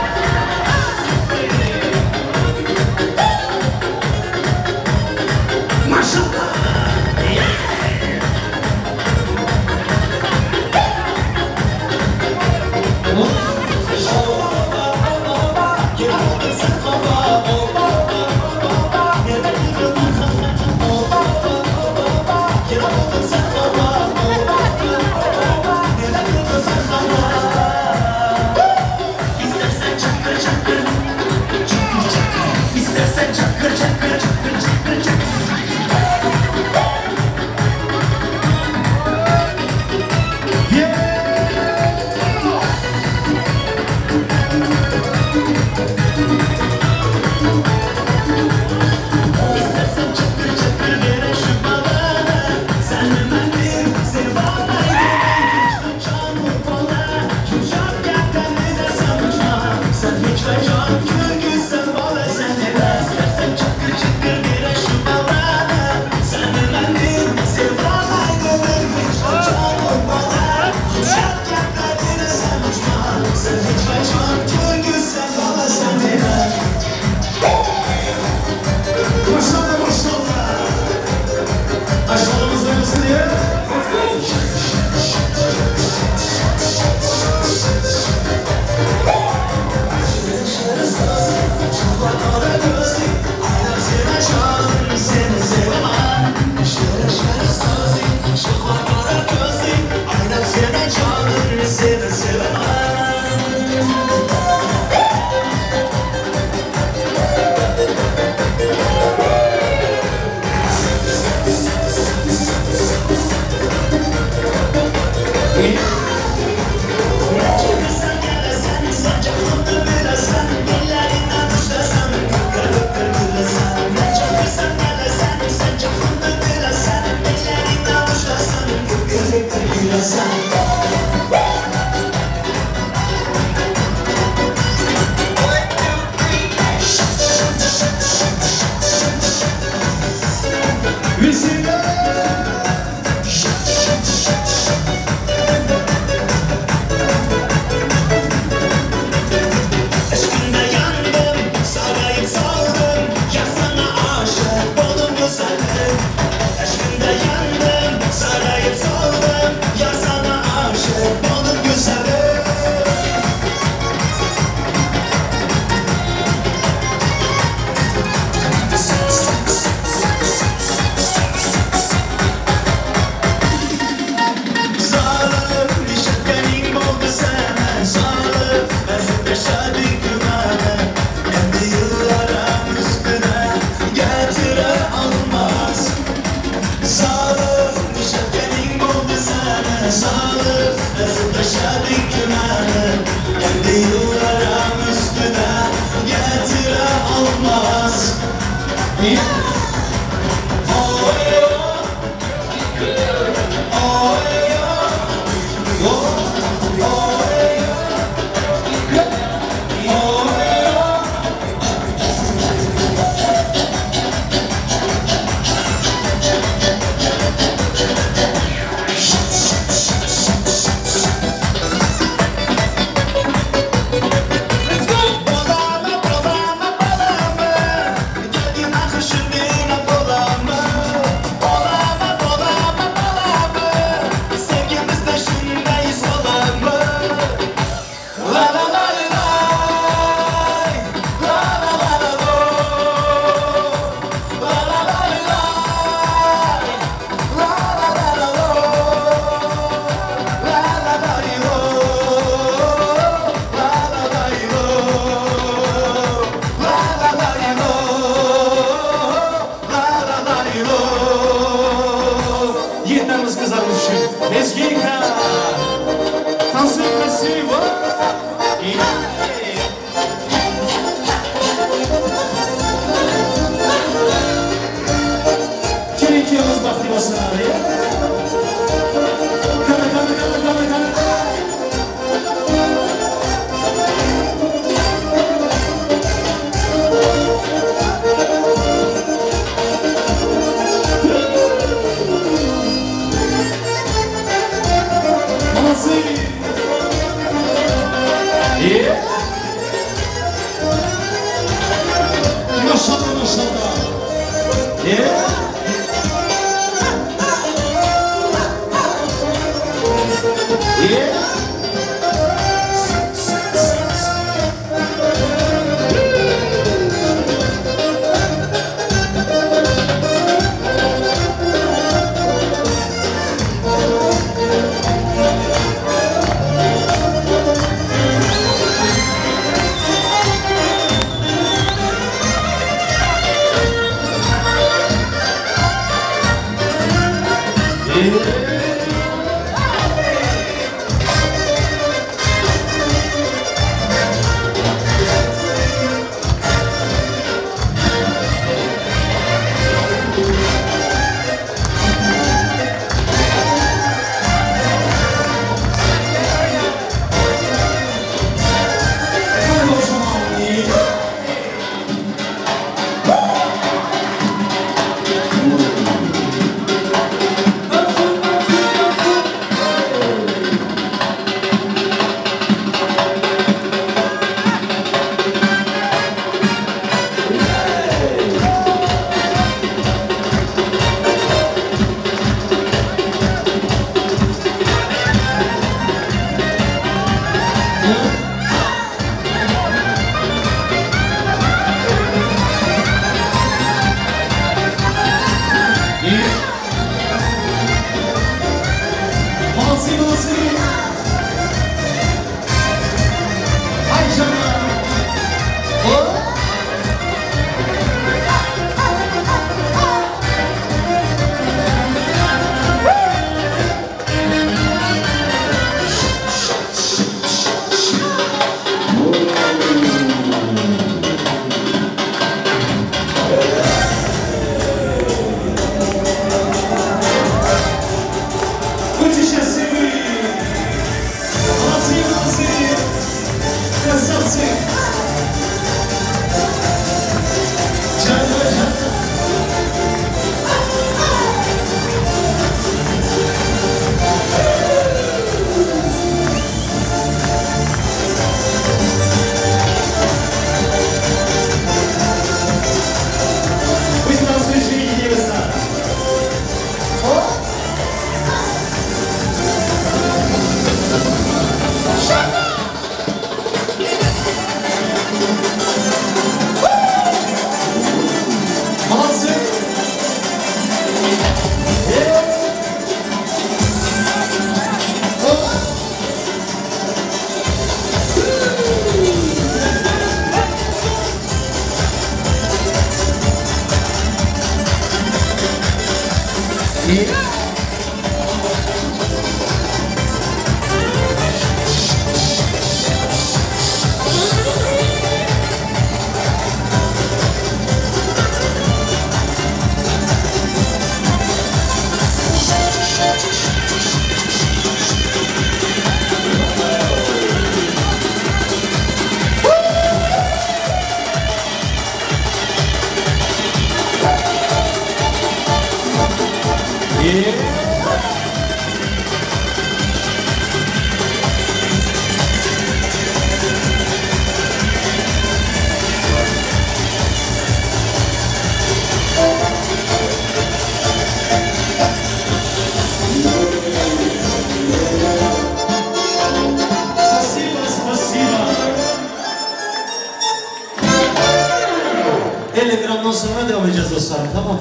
Sonra devam edeceğiz dostlarım, tamam mı?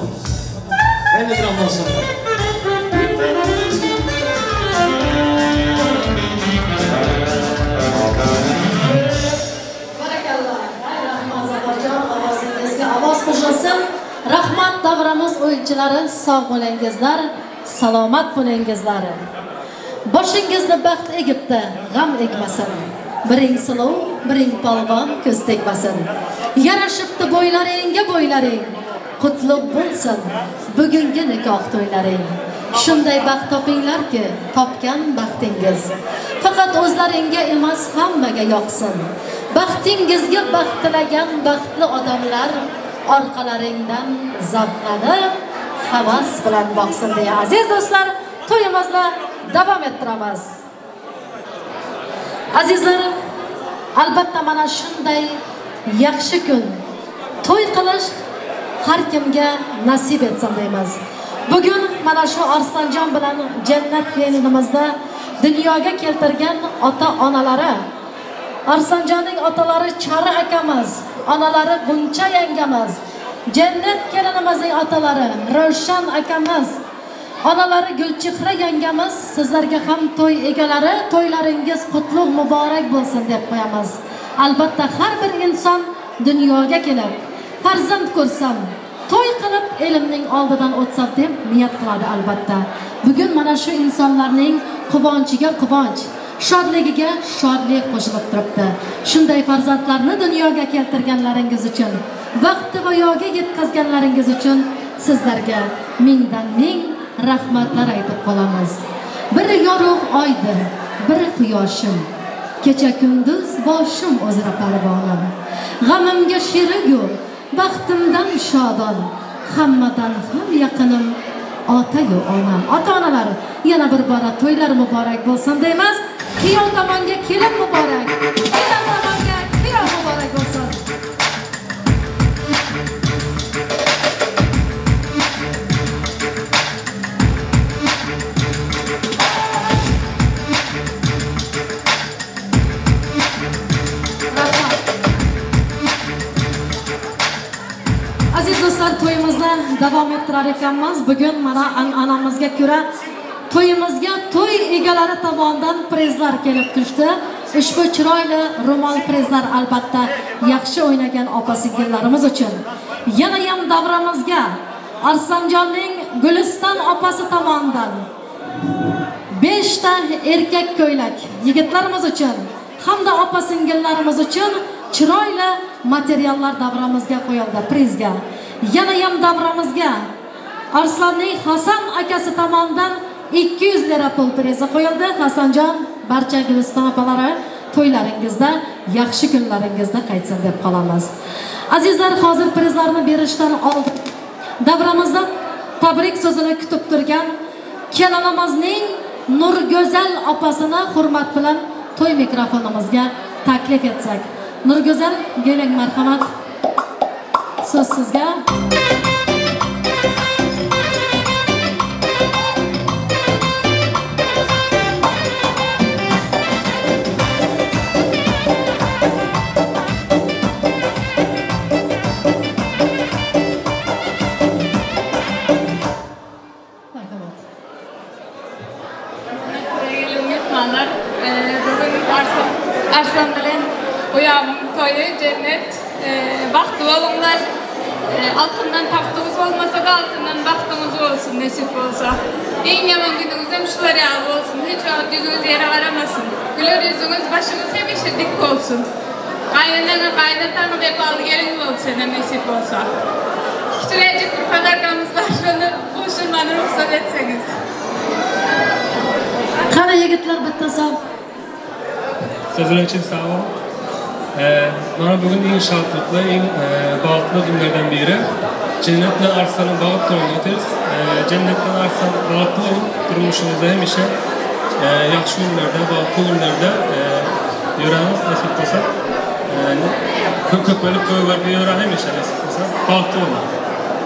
50 gramdan sonra.
Barakallah. Rahmat Zafarjon, ovozingizga ovoz qo'shilsin. Rahmat davramiz o'yinchilari, sog' bo'lingizlar, salomat bo'lingizlar. Boshingizni baxt egibdi, g'am egmasin. Biring suluv, biring polvon ko'z tegmasin. Yarashibdi bo'ylaringga bo'ylaring, qutlug' bo'lsin bugungi nikoh to'ylaring. Shunday baxt topinglarki, topgan baxtingiz faqat o'zlaringga emas, hammaga yoqsin. Baxtingizga baxt tilagan baxtli odamlar orqalaringdan zavqlanib, havas bilan boqsin deya aziz do'stlar, to'yimizni davom ettiramiz. Azizlarim, albatta mana shunday yaxshi kun to'y qilish har kimga nasib etsin deymiz. Bugun mana shu Arslonjon bilan Jannat kelinimizni dunyoga keltirgan ota-onalari, Arslonjonning otalari Chari akamiz, onalari G'uncha yangamiz, Jannat kelinimizning otalari Ravshan akamiz, onalari Gulchehra yangamiz, sizlarga ham to'y egalari, to'ylaringiz qutlug' muborak bo'lsin deb qo'yamiz. Albatta har bir inson dunyoga kelib, farzand ko'rsam, to'y qilib elimning oldidan o'tsam deb niyat qiladi albatta. Bugun mana shu insonlarning quvonchiga quvonch, shodligiga shodlik qo'shilib turibdi. Shunday farzandlarni dunyoga keltirganlaringiz uchun, vaqti va yo'ga yetkazganlaringiz uchun sizlarga mingdan ming rahmatlar aytib qolamiz. Bir yorug' oydir, bir quyoshim, kecha kunduz boshim o'zra parvonim. G'amimga sherigu, baxtimdan shodon, hammadan ham yaqinim ota-yu onam. Ota-onalar, yana bir bora to'ylar muborak bo'lsin deymiz. Kuyov tomonga kelin muborak, kelin tomonga kuyov muborak bo'lsin. Aziz do'stlar, to'yimizni davom ettirar ekanmiz. Bugun mana an'anamizga ko'ra to'yimizga to'y egalari tomonidan prizlar kelib tushdi. Ushbu chiroyli ro'mol prizlar albatta yaxshi o'ynagan opa-singillarimiz uchun. Yana ham davramizga Arslonjonning Guliston opasi tomonidan 5 ta erkak ko'ylak yigitlarimiz uchun hamda opa-singillarimiz uchun chiroyli materiallar davramizga qo'yildi prizga. Yana ham davramizga Arslonning Hasan akasi tomonidan 200 lira pul prizi qo'yildi. Hasanjon, barcha Guliston opalari to'ylaringizda, yaxshi kunlaringizda qaytsin deb qolamiz. Azizlar, hozir prizlarni berishdan oldin davramizda tabrik so'zini kutib turgan kelinimizning Nurgo'zal opasini hurmat bilan to'y mikrofonimizga taklif etsak. Nurgo'zal, keling, marhamat. So'z sizga.
Arslan bilen uyamın toyu, cennet, bahtı olunlar, altından tahtımız olmasa da altından bahtımız olsun, nesip olsa. En yaman gününüz hem şular yağlı olsun, hiç vakit yüzünüz yere varamasın. Güler yüzünüz, başınız hemişe dik olsun. Kaynanana, kaynatana vefalı gelin olsun, nesip olsa. Küçülecek bir padarkamız var, şunu koşurmanı ruhsat etseniz.
Qani yigitlar bitta sov.
Sözler için sağ olun. Bana bugün en şadlıklı, en bahtlı günlerden biri. Cennetle Arslan'ın baht toyunu öteriz. Cennetle Arslan bahtlı olun. Durmuşumuzda hemişe yaxşı günlerde, bahtlı günlerde yöremiz nasip olsa. Köpölüp koyular bir yöre hemişe nasip olsa. Bahtlı olun.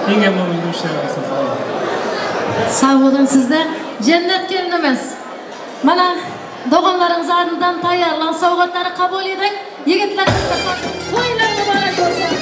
En önemli bir şey olsun. Sağ olun.
Sağ olun sizde. Cennet gelinimiz. Mana doğumlarınızdan tayyorlan sovg'atlari qabul eding. Yigitlar, to'ylar muborak bo'lsin.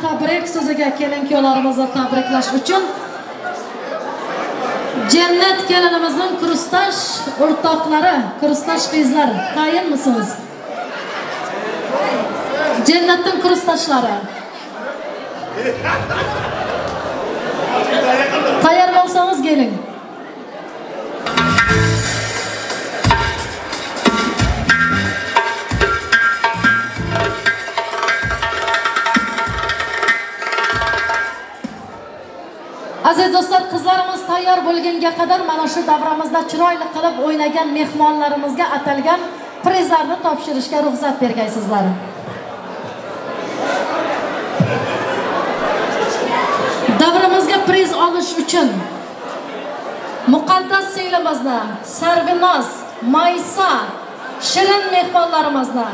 tabrik so'ziga kelin-kuyovlarimizni tabriklash uchun Jannat kelinimizning kursdosh o'rtoqlari, kursdosh qizlari, tayinmisiniz? Jannatning kursdoshlari. Tayyor bo'lsangiz keling. Aziz do'stlar, qizlarimiz tayyor bo'lganga qadar mana shu davramizda chiroyli qilib o'ynagan mehmonlarimizga atalgan prizlarni topshirishga ruxsat bergaysizlar. Davramizga priz olish uchun muqaddas singlimizni, Sarvinoz, Maysa, Shirin mehmonlarimizni,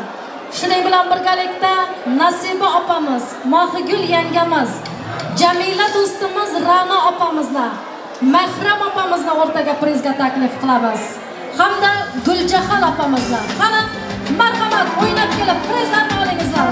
shuning bilan birgalikda Nasiba opamiz, Mohigul yangamiz, Jamila do'stimiz Ra'no opamizni, Mahram opamizni o'rtaga prizga taklif qilamiz. Hamda Guljahon opamizni. Qani, marhamat, o'ynab kelib prizlarni olingizlar.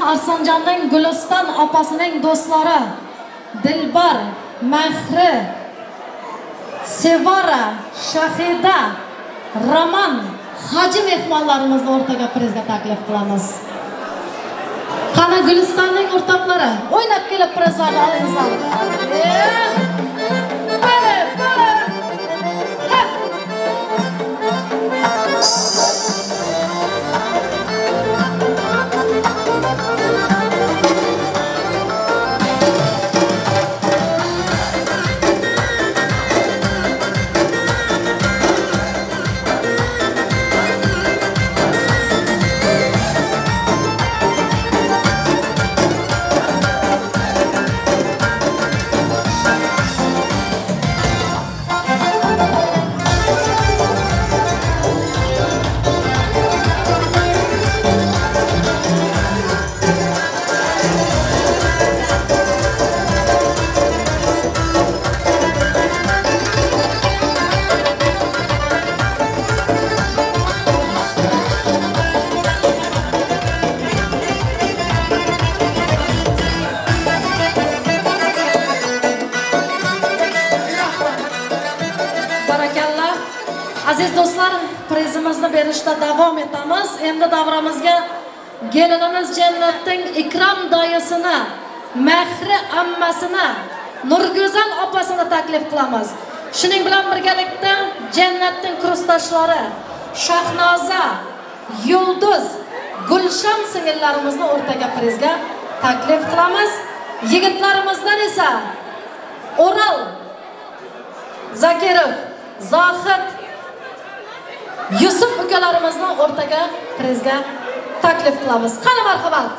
Arslanjonning Guliston opasining do'stlari Dilbar, Mahri, Sevara, Shahida, Roman, Hoji mehmonlarimizni o'rtaga prizga taklif qilamiz. Qani Gulistonning o'rtoqlari, o'ynab kelib prizlarni olingizlar. Aziz do'stlar, prizimizni berishda davom etamiz. Endi davramizga kelinimiz Jannatning Ikrom doyisini, Mahri ammasini, Nurgo'zal opasini taklif qilamiz. Shuning bilan birgalikda Jannatning kursdoshlari Shahnoza, Yulduz, Gulshan singillarimizni o'rtaga prizga taklif qilamiz. Yigitlarimizdan esa O'ral Zakirov, Zohid, Yusuf ukalarimizni o'rtaga prizga taklif qilamiz. Qani marhamat.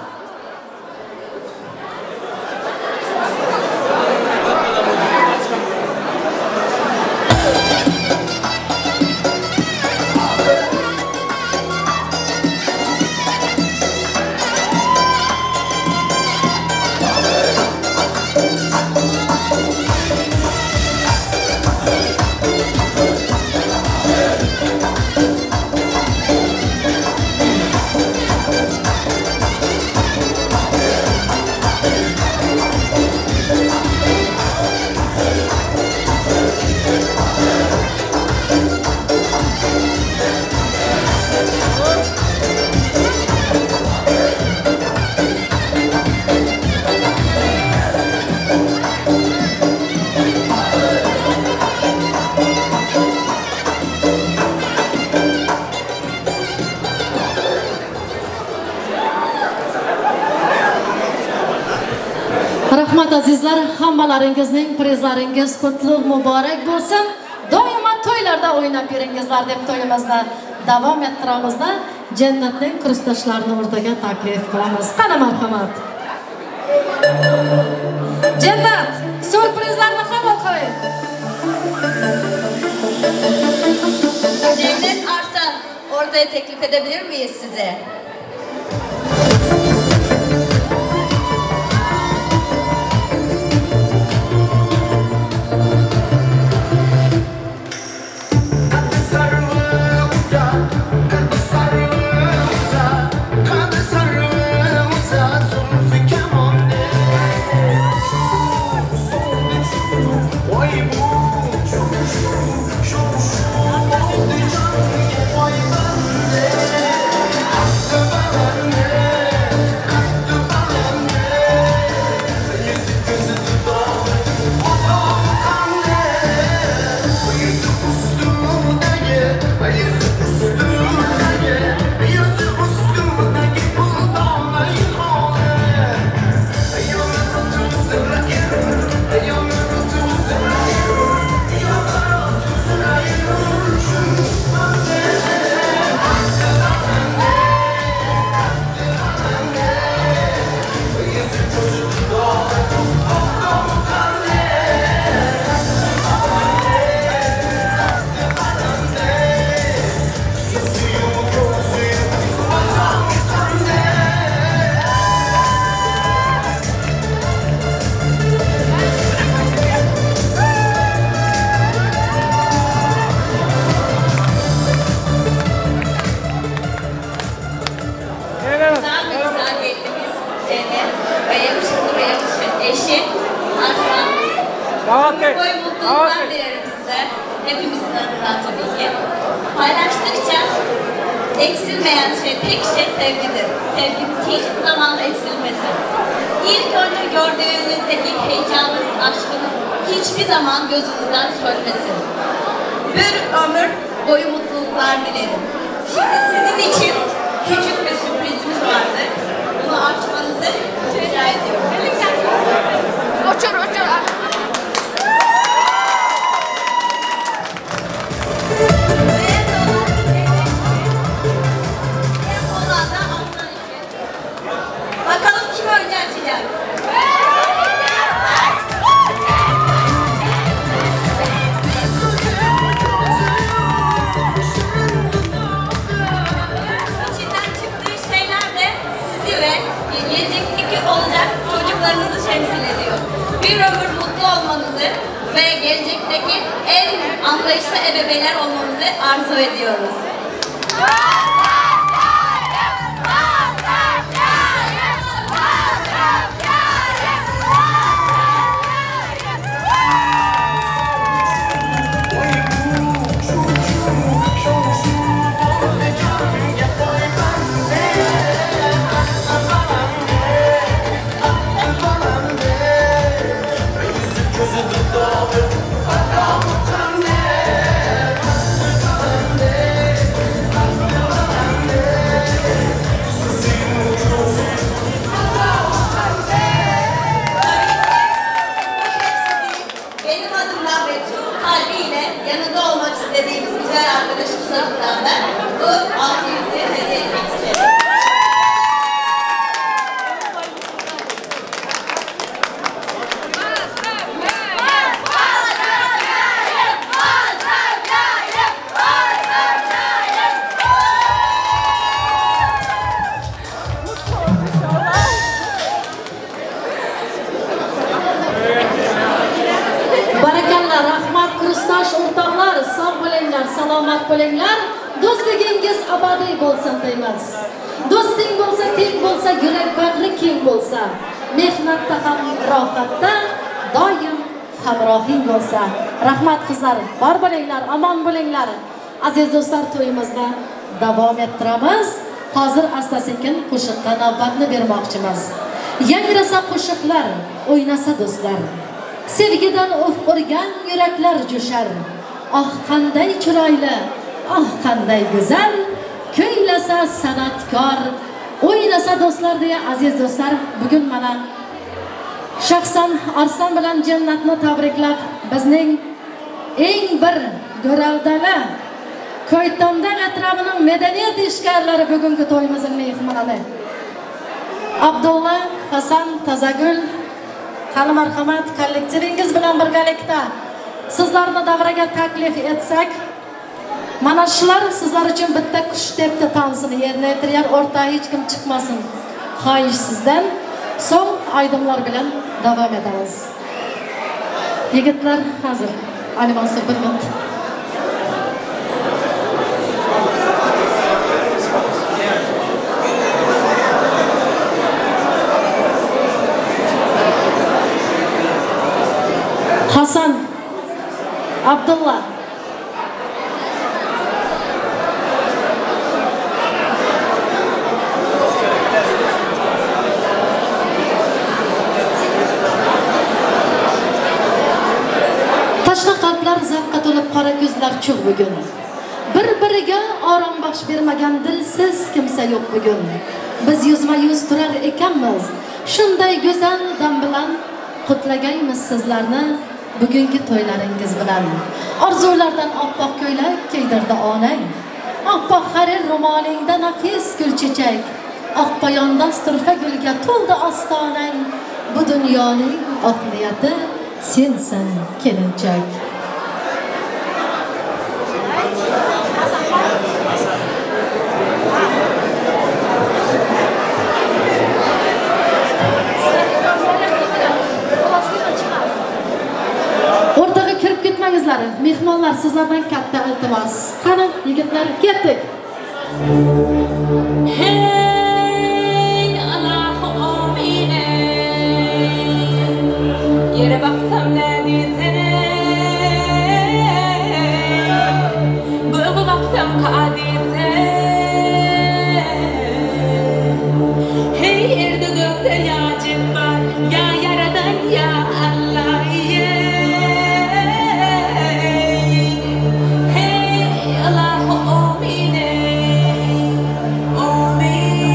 Rahmat azizlar, hammalaringizning prizlaringiz qutlug' muborak bo'lsin. Doimo to'ylarda o'ynab beringizlar deb to'yimizni davom ettiramizda Jannatning kursdoshlarini o'rtaga taklif qilamiz. Qani marhamat. Jannat, syurprizlarni qabul qiling.
Cennet Arslan, ortaya teklif edebilir miyiz size? Eksilmeyen şey, tek şey sevgidir. Sevginiz hiçbir zaman eksilmesin. İlk önce gördüğünüzdeki heyecanınız, aşkınız hiçbir zaman gözünüzden sönmesin. Bir ömür boyu mutluluklar dilerim. Şimdi sizin için küçük bir sürprizimiz vardı. Bunu açmanızı rica ediyorum.
Uçur, uçur.
Bakalım kim önce açacak? İçinden çıktığı şeyler de sizi ve gelecekteki olacak çocuklarınızı temsil ediyor. Bir ömür mutlu olmanızı ve gelecekteki en anlayışlı ebeveynler olmanızı arzu ediyoruz.
Salomat bo'linglar, do'stligingiz abadiy bo'lsin deymiz. Do'sting bo'lsa, teng bo'lsa, yurak bag'ri keng bo'lsa, mehnatda ham rohatda doim hamrohing bo'lsa. Rahmat qizlar, bor bo'linglar, omon bo'linglar. Aziz do'stlar, to'yimizni davom ettiramiz. Hozir asta-sekin qo'shiqqa navbatni bermoqchimiz. Yangrasa qo'shiqlar, o'ynasa do'stlar. Sevgidan uf urgan yuraklar jo'shar. Oh qanday chiroyli, oh qanday go'zal, kuylasa san'atkor, o'ynasa do'stlar deya aziz do'stlar, bugun mana Shaxsan Arslan bilan Jannatni tabriklab, bizning eng bir go'raldali Ko'ytonda atrofining madaniyat ishkorlari bugungi to'yimizning mehmonlari. Abdulla, Hasan, Tazagul, qani marhamat kollektivingiz bilan birgalikda sizlarni davraga taklif etsak, mana shular sizlar uchun bitta qush debdi tansini yerine yetirgan, o'rtaga hech kim chiqmasin. Xohish sizdan. So'ng aydimlar bilan davom etamiz. Yigitlar hozir. Ali Mansur bir minut. Hasan, Abdullah. Tashna qalblar zavqqa to'lib, qora ko'zlar cho'g' bugun. Bir-biriga orom baxsh bermagan dilsiz kimsa yo'q bugun. Biz yuzma-yuz turar ekanmiz, shunday go'zal dam bilan qutlagaymiz sizlarni bugungi to'ylaringiz bilan. Orzulardan oppoq ko'ylak kiydirdi onang. Oppoq harir ro'molingda nafis gulchechak. Oq poyondoz turfa gulga to'ldi ostonang. Bu dunyoning oq niyati sensan kelinchak. O'rtaga kirib ketmangizlar, mehmonlar, sizlardan katta iltimos. Qani yigitlar, ketdik.
Hey Allah amin. Yere baksam ne desene, göğe baksam kadese. Hey yerde gökte ya cebbar, ya yaradan ya Allah. Hey Allah amin. Amin.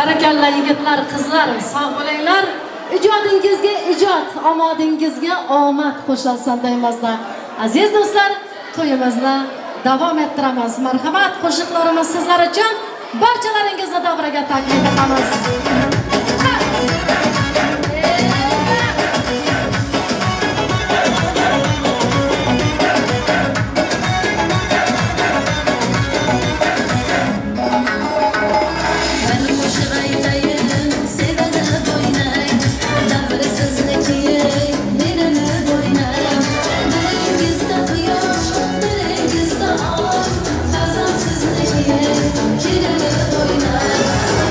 Barakalla yigitlar, qizlar, sog' bo'linglar. Ijodingizga ijod, omadingizga omad qo'shilsin deymizda. Aziz do'stlar, to'yimizni davom ettiramiz. Marhamat, qo'shiqlarimiz sizlar uchun barchalaringizni davraga taklif etamiz.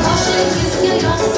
Yoshingizga yoqsin.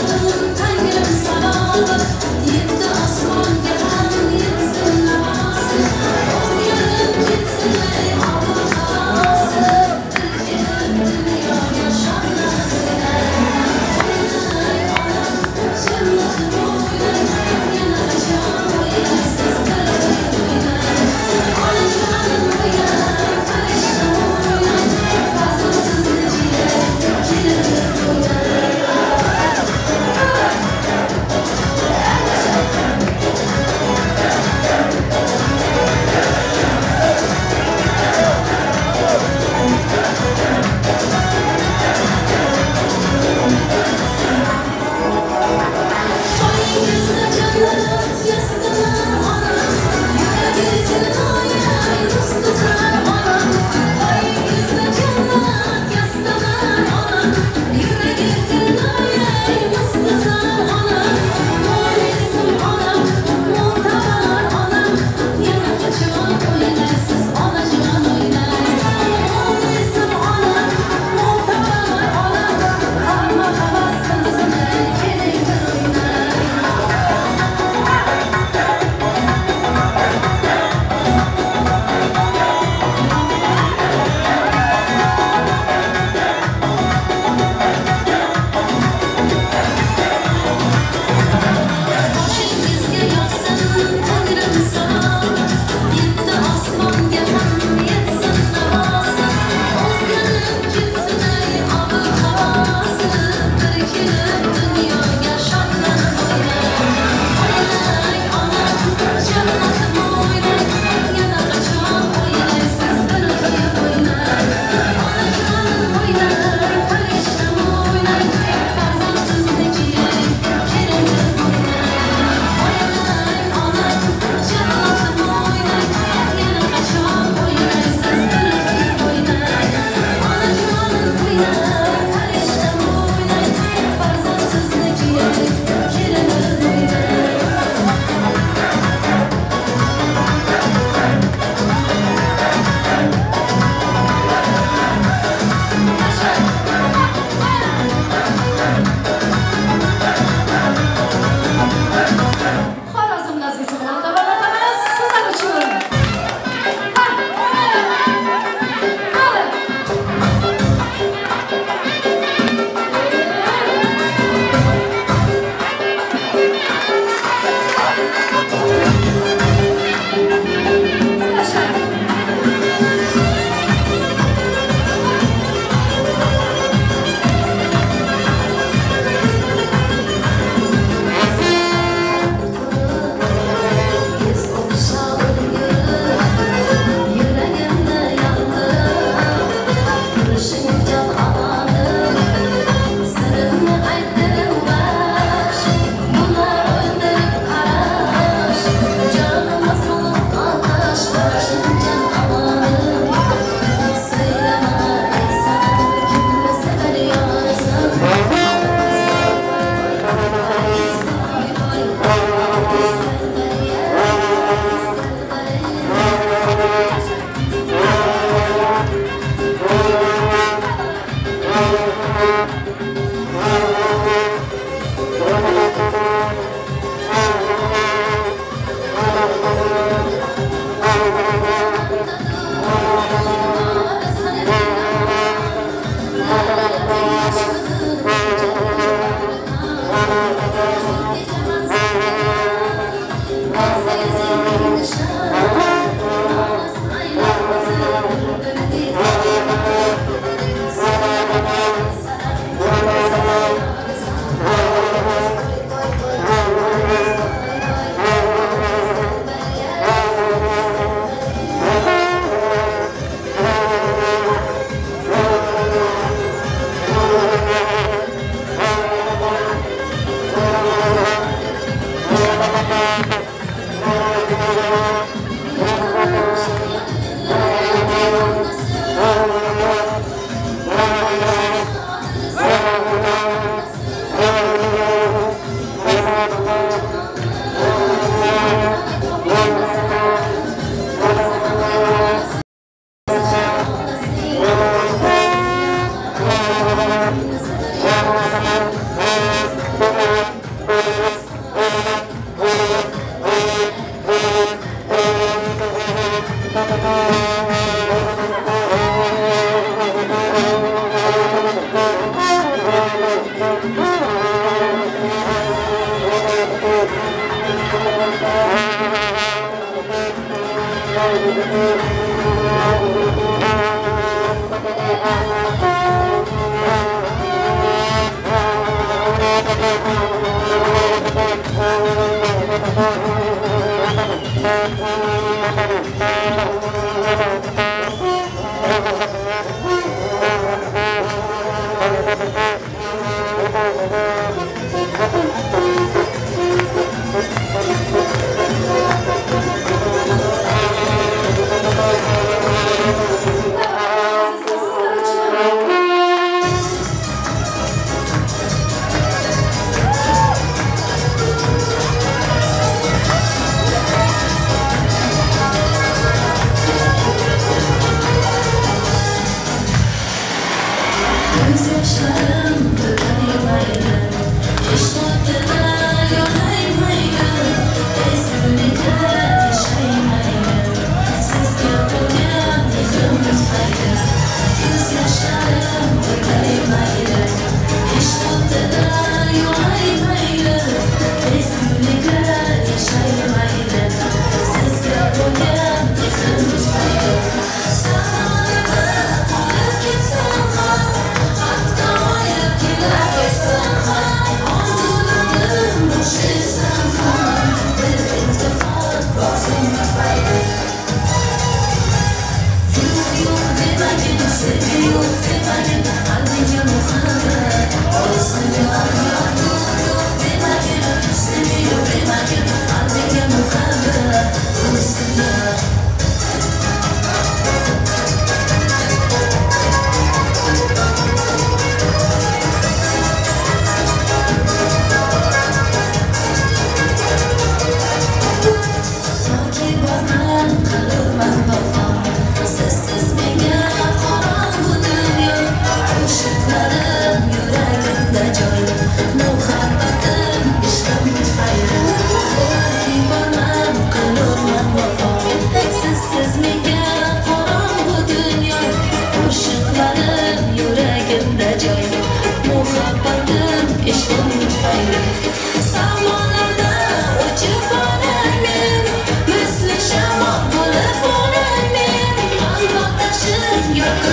Yo'q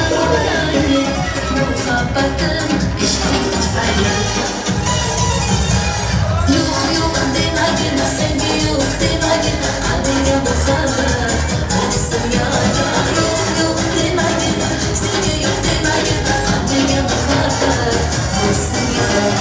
muhabbatim ishqim tufayli. Yo'q yo'q demagin, sevgi yo'q demagin, qalbingga muhabbat bo'lsin yor. Yo'q yo'q demagin, sevgi yo'q demagin, qalbingga muhabbat bo'lsin yor.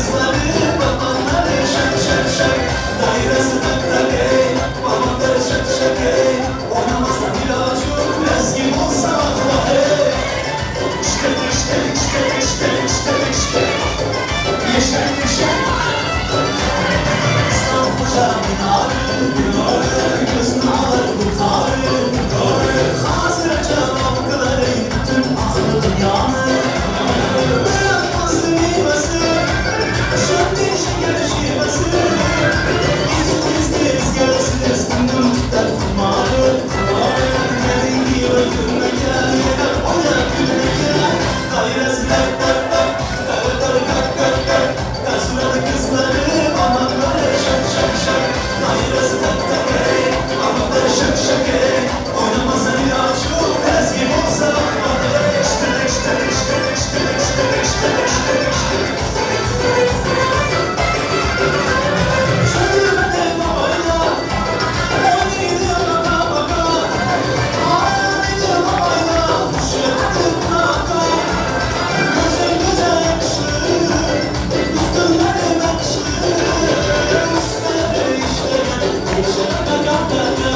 kızları, parmakları şak şak şak. Dairesi tak tak ey, parmakları şak şak ey. Oynamazsan ilaç yok, lezgin olsa akla hey. İşte işte işte işte işte işte. Yeşer yeşer. Sarhoşamın arı, arı, gözün ağır kurtarı, kurtarı. Hazıra cevap kıları, bütün aklı dünyanı. Bırakmaz meyvesi, şimdi şeker şivesi. İz iz gelsiz, gündüm tutar kumarı, kumarı. Gelingi öldürmeke, yere oya gülmeke. Dairesi tak tak tak, karı kak kak kak. Kasuralı kızları, parmakları şak şak şak. Dairesi tak tak ey, parmakları şak şak ey. Oynamazsan ilaç yok, ezgi olsa akma ey. İşte işte işte işte işte işte işte işte. Söyleme babayla, oynayın baka baka. Ağlayınca babayla, şıkkı baka. Güzel güzel yakışır, üstünlere nakışır. Üstlerine işlenen, yaşatma kapkaka.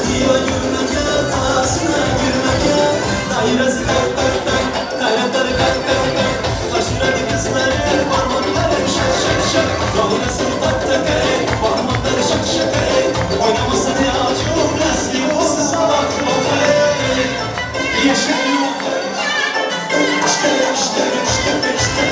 Diyor gülmeke, ağzına gülmeke. Dairesi tak tak tak, kayrakları kak kak kak. Kaşıradı kızları, parmakları şak şak şak. Dairesi tak tak ey, parmakları şak şak ey. Oynamasın ya çok eski olsa aklı ey. Yaşa yok. İşte işte işte işte.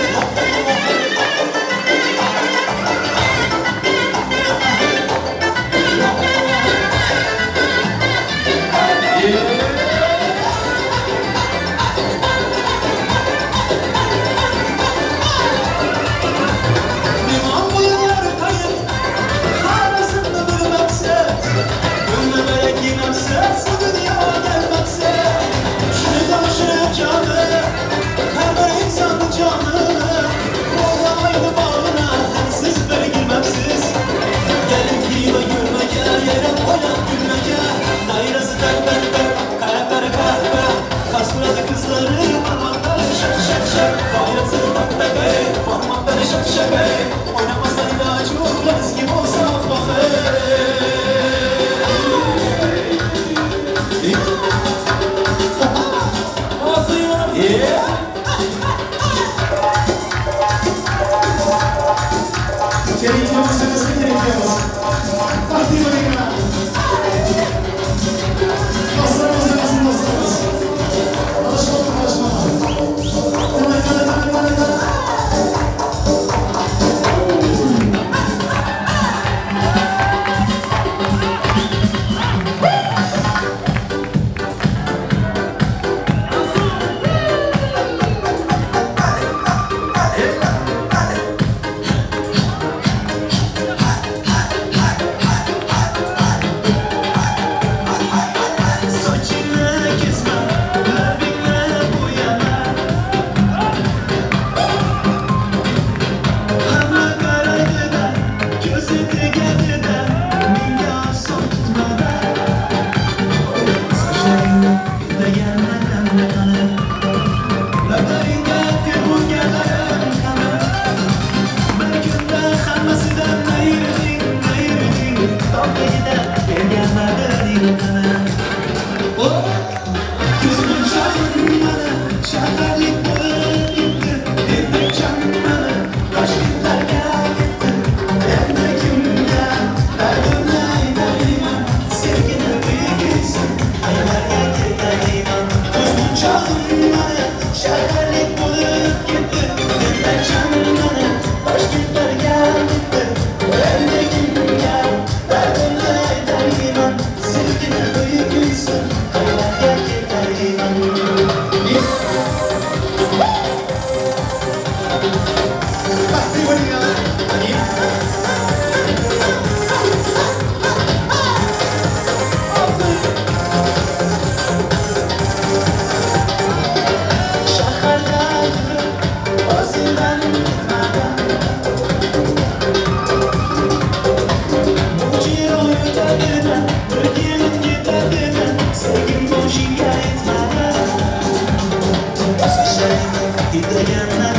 Kızları, parmakları şak şak şak. Dairesi tak tak ey, parmakları şak şak ey. Oynamazsan ilaç yok, lezgin olsa bak ey. Yeah. Gideceğim ben.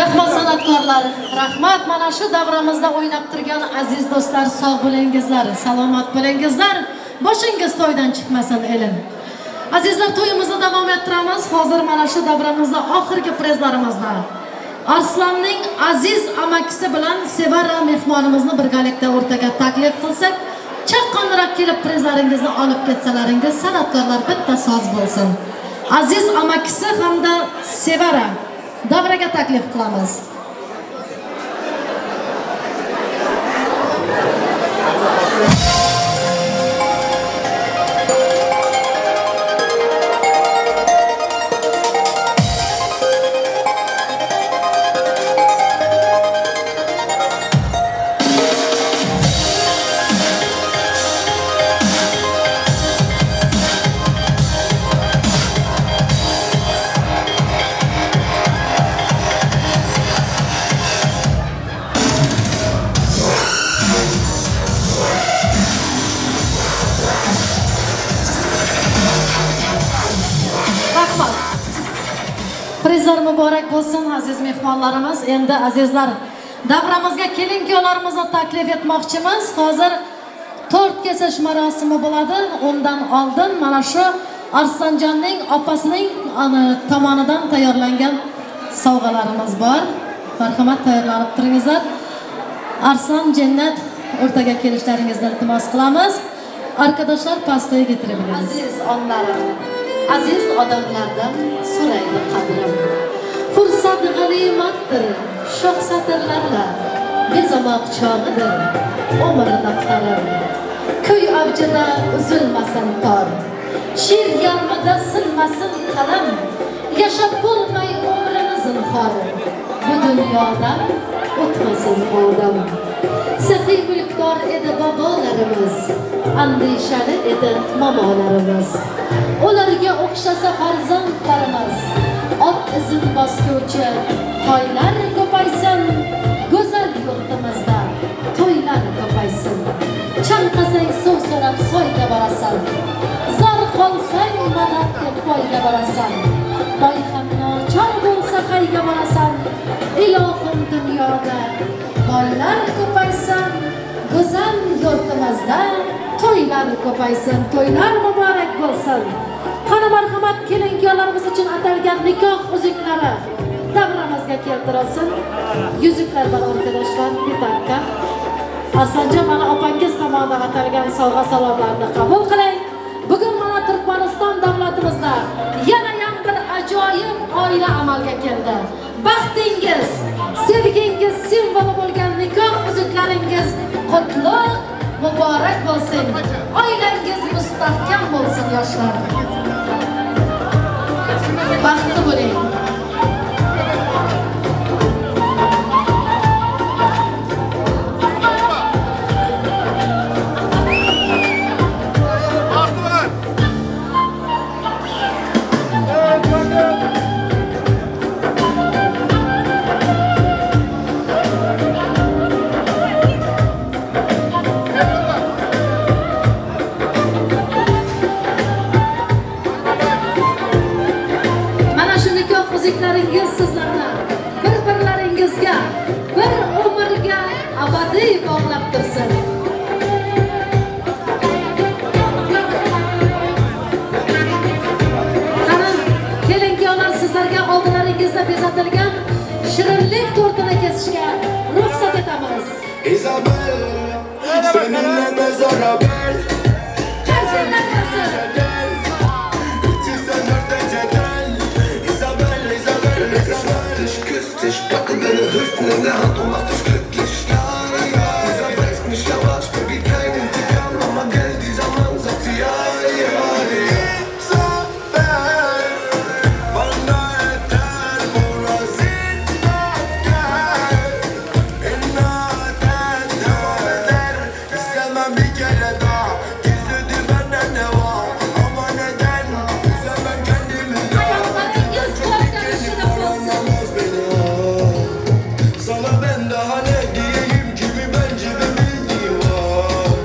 Rahmat san'atkorlar, rahmat mana shu davramizda o'ynab turgan aziz do'stlar, sog' bo'lingizlar, salomat bo'lingizlar, boshingiz to'ydan chiqmasin elim. Azizlar, to'yimizni davom ettiramiz. Hozir mana shu davramizda oxirgi prezlarimizda Arslonning aziz amakisi bilan Sevara mehmonimizni birgalikda o'rtaga taklif qilsak, chaqqonroq kelib prezlaringizni olib ketsalaringiz, san'atkorlar bitta soz bo'lsin. Aziz amakisi hamda Sevara davraga taklif qilamiz. Prezlar muborak bo'lsin aziz mehmonlarimiz. Endi azizlar, davramizga kelin-kuyovlarimizni taklif etmoqchimiz. Hozir tort kesish marosimi bo'ladi. Undan oldin mana shu Arslonjonning opasining tomonidan tayyorlangan sovg'alarimiz bor. Marhamat, tayyorlanib turingizlar. Arslon, Jannat o'rtaga kelishlaringizni iltimos qilamiz. Arkadaşlar pastayı getirebiliriz. Aziz onlarim, aziz odamlardan so'raydi qadrim. Fursat g'animatdir, shoh satrlarla bezamoq chog'idir umr daftarim. Kuy avjida uzilmasin tor, she'r yarmida sinmasin qalam, yashab bo'lmay umrini zinhor, bu dunyodan o'tmasin odam. Saxiy mulkdor edi bobolarimiz, andishali edi momolarimiz. Ularga o'xshasa farzandlarimiz, ot izin bosguvchi toylar ko'paysin, go'zal yurtimizda to'ylar ko'paysin. Chanqasang suv so'rab soyga borasan, zor qolsang madad deb poyga borasan. Boy ham nochor bo'lsa qayga borasan, ilohim dunyoda boylar ko'paysin, go'zal yurtimizda to'ylar ko'paysin, to'ylar muborak bo'lsin. Qani marhamat, kelin-kuyovlarimiz uchun atalgan nikoh uzuklari davramizga keltirilsin. Yuzuklar bor arkadaşlar, bir dakika. Arslonjon, mana opangiz tomonidan atalgan sovg'a salomlarni qabul qiling. Bugun mana Turkmaniston davlatimizda yana ham bir ajoyib oila amalga keldi. Baxtingiz, sevgingiz simvoli bo'lgan nikoh uzuklaringiz qutlug' muborak bo'lsin. Oilangiz Yoshlar. Baxtli bo'ling. Uzuklaringiz sizlarni bir-birlaringizga bir umrga abadiy bog'lab tursin. Qani, kelin kuyovlar, sizlarga oldilaringizda bezatilgan shirinlik tortini kesishga ruxsat etamiz.
Isabel, seninle mezara bel.
Qarsinlar, qarsin.
Ich küss dich, packe deine Hüften in der Hand und mach dich glücklich. Ja, ja, dieser beißt mich am Arsch, Baby, kein Intikam, Mama, gell, dieser Mann sagt ja, ja, ja. Isabel, bana yeter, burası gel. İnat eder, istemem bir kere daha. Gizledi benden ne var, ama neden? Üzemem kendimi daha.
Ayaklarınız korkarışına olsun.
Sana ben daha ne diyeyim ki bir bence bir bildiği var.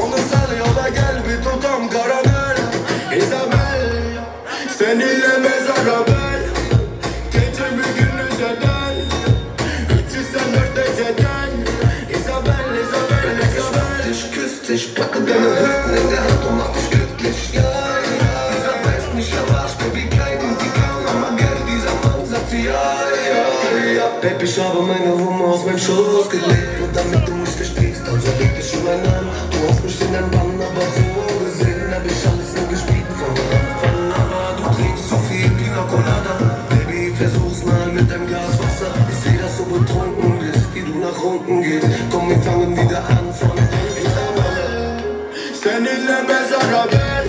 Onu sal yola gel bir tutam karamel. Isabel, seninle mezara bel. Gece bir gündüz eder, 304 dereceden. Isabel, Isabel, Isabel. Ich küss dich, packe deine Hüften in der Hand und mach dich glücklich. Ja, ja, dieser beißt mich am Arsch, Baby, kein Intikam, aber gell, dieser Mann sagt ja, ja, ja. Baby, ich habe meine Wumme aus meinem Schoß gelegt, nur damit du mich verstehst, also leg dich in meinen Arm. Du hast mich in deinem Bann, aber so gesehen hab ich alles nur gespielt von Anfang. Aber du trinkst zu viel Pina Colada. Baby, versuch's mal mit deinem Glas Wasser. Ich seh, dass du betrunken bist, wie du nach unten gehst. Komm, wir fangen wieder an von Isabel. Seninle mezara bel.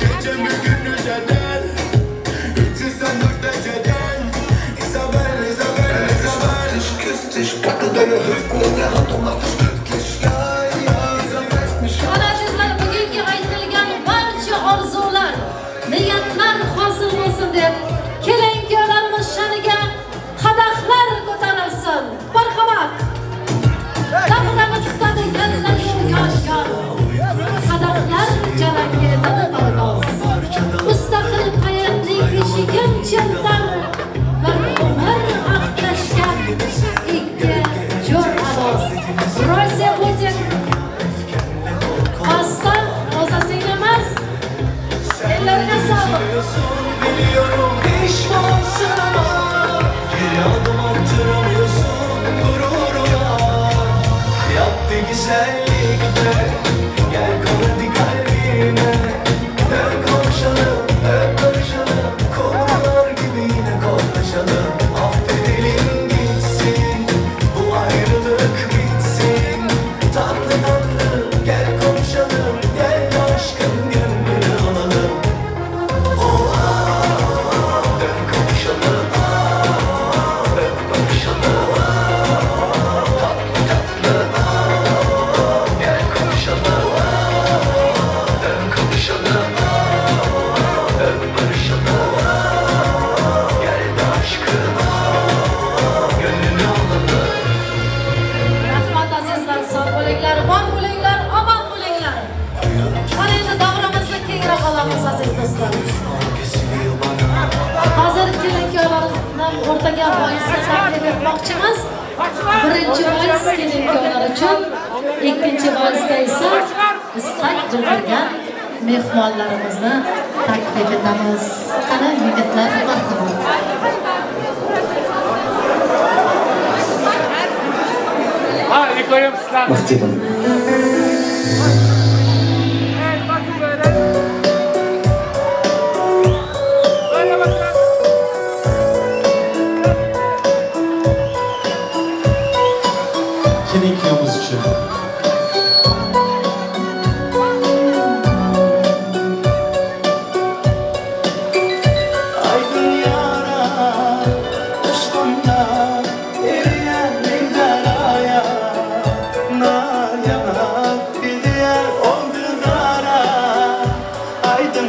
Gecemi gündüz eder, 304 dereceden. Isabel, Isabel, Isabel. Ich küss dich, packe deine Hüften in der Hand und mach dich glücklich. Ja, ja, dieser beißt mich an.
Mana azizlar, bugungi aytilgan barcha orzular, niyatlar hosil bo'lsin deb kelin kuyovlarimiz sha'niga qadahlar ko'tarilsin. Marhamat. Davramiz tutadi yillar yon yon. Qadahlar jarangi parvoz. Mustaqil hayotning beshigin chindan bir umr ahdlashgan ikki jo'r aloz. Rossiya Putin pasta roza singlimaz. Ellerine sağlık.
Biliyorum pişmansın ama geri adım attıramıyorsun gururuna. Yaptı güzellikle, gel kal hadi kalbime. Dön konuşalım, öp barışalım, konular gibi yine konuşalım. Affedelim gitsin, bu ayrılık bitsin. Tatlı tatlı gel konuşalım, gel aşkın gönlünü alalım. Oh, ah, dön konuşalım, ah, öp barışalım. Ah, tatlı tatlı, ah, gel konuşalım, ah, dön konuşalım, ah, öp barışalım. Ah, gel de aşkın, ah, gönlünü alalım.
Rahmat azizlar, sog' bo'linglar, bor bo'linglar, omon bo'linglar. Mana endi davramizni kengroq olamiz aziz do'stlar. Hozir kelin kuyovlarni o'rtaga valisga taklif etmoqchimiz. Birinchi valis kelin kuyovlar uchun, ikkinchi valisda esa istak bildirgan mehmonlarimizni taklif etamiz. Qani yigitlar, marhamat.
Baxtli bo'ling. Kelin kuyovimiz uchun.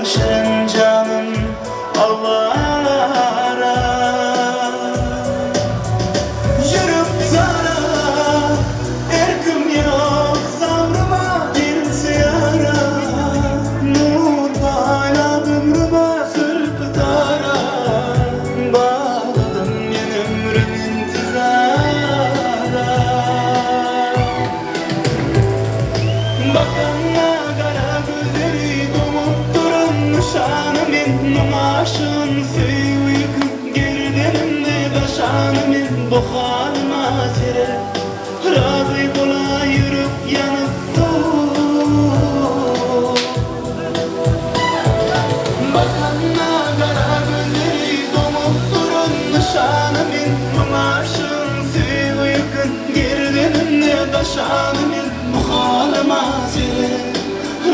Şirin canım avara. Yürüp zara, erkim yok, sabrıma gelse yara. Nur payla ömrüme zülfü tara. Bağladım ben ömrüm intizara. Bakanla kara gözleri domup durun nişanı men aşığın söýgü ýükün gerdenimde daşany men bu halyma seret. Razy bola ýürek ýanyp dur. Bakanla kara gözleri domup durun nişanı men aşığın söýgü ýükün gerdenimde daşany men bu halyma seret.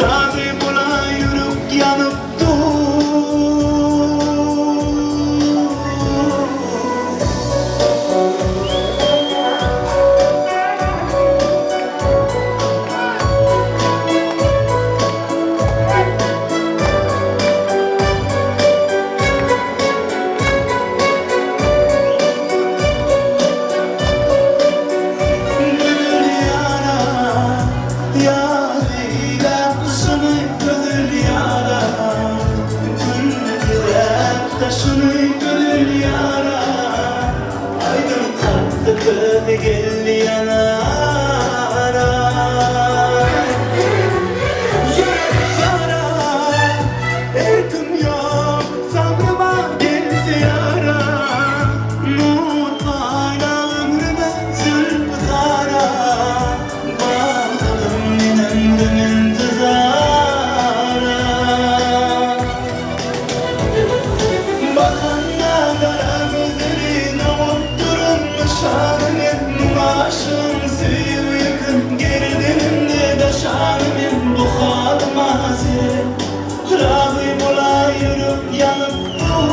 Razy bola ýürek ýanyp dur. Razı bola yürüp yanıp dur.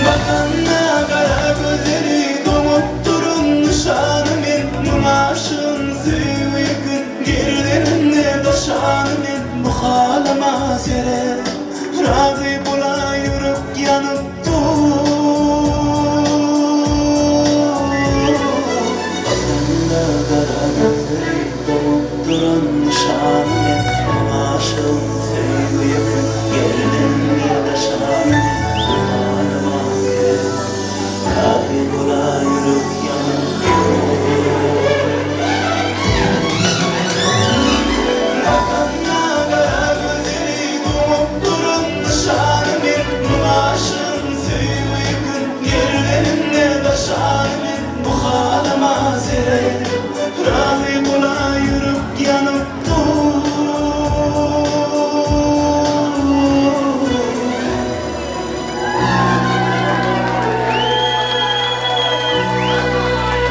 Bakanda kara gözleri domup duran nişanı men aşığın söýgü ýükün gerdenimde daşany men bu halyma seret. Razı bola yürüp yanıp dur. Razı bola yürüp yanıp dur.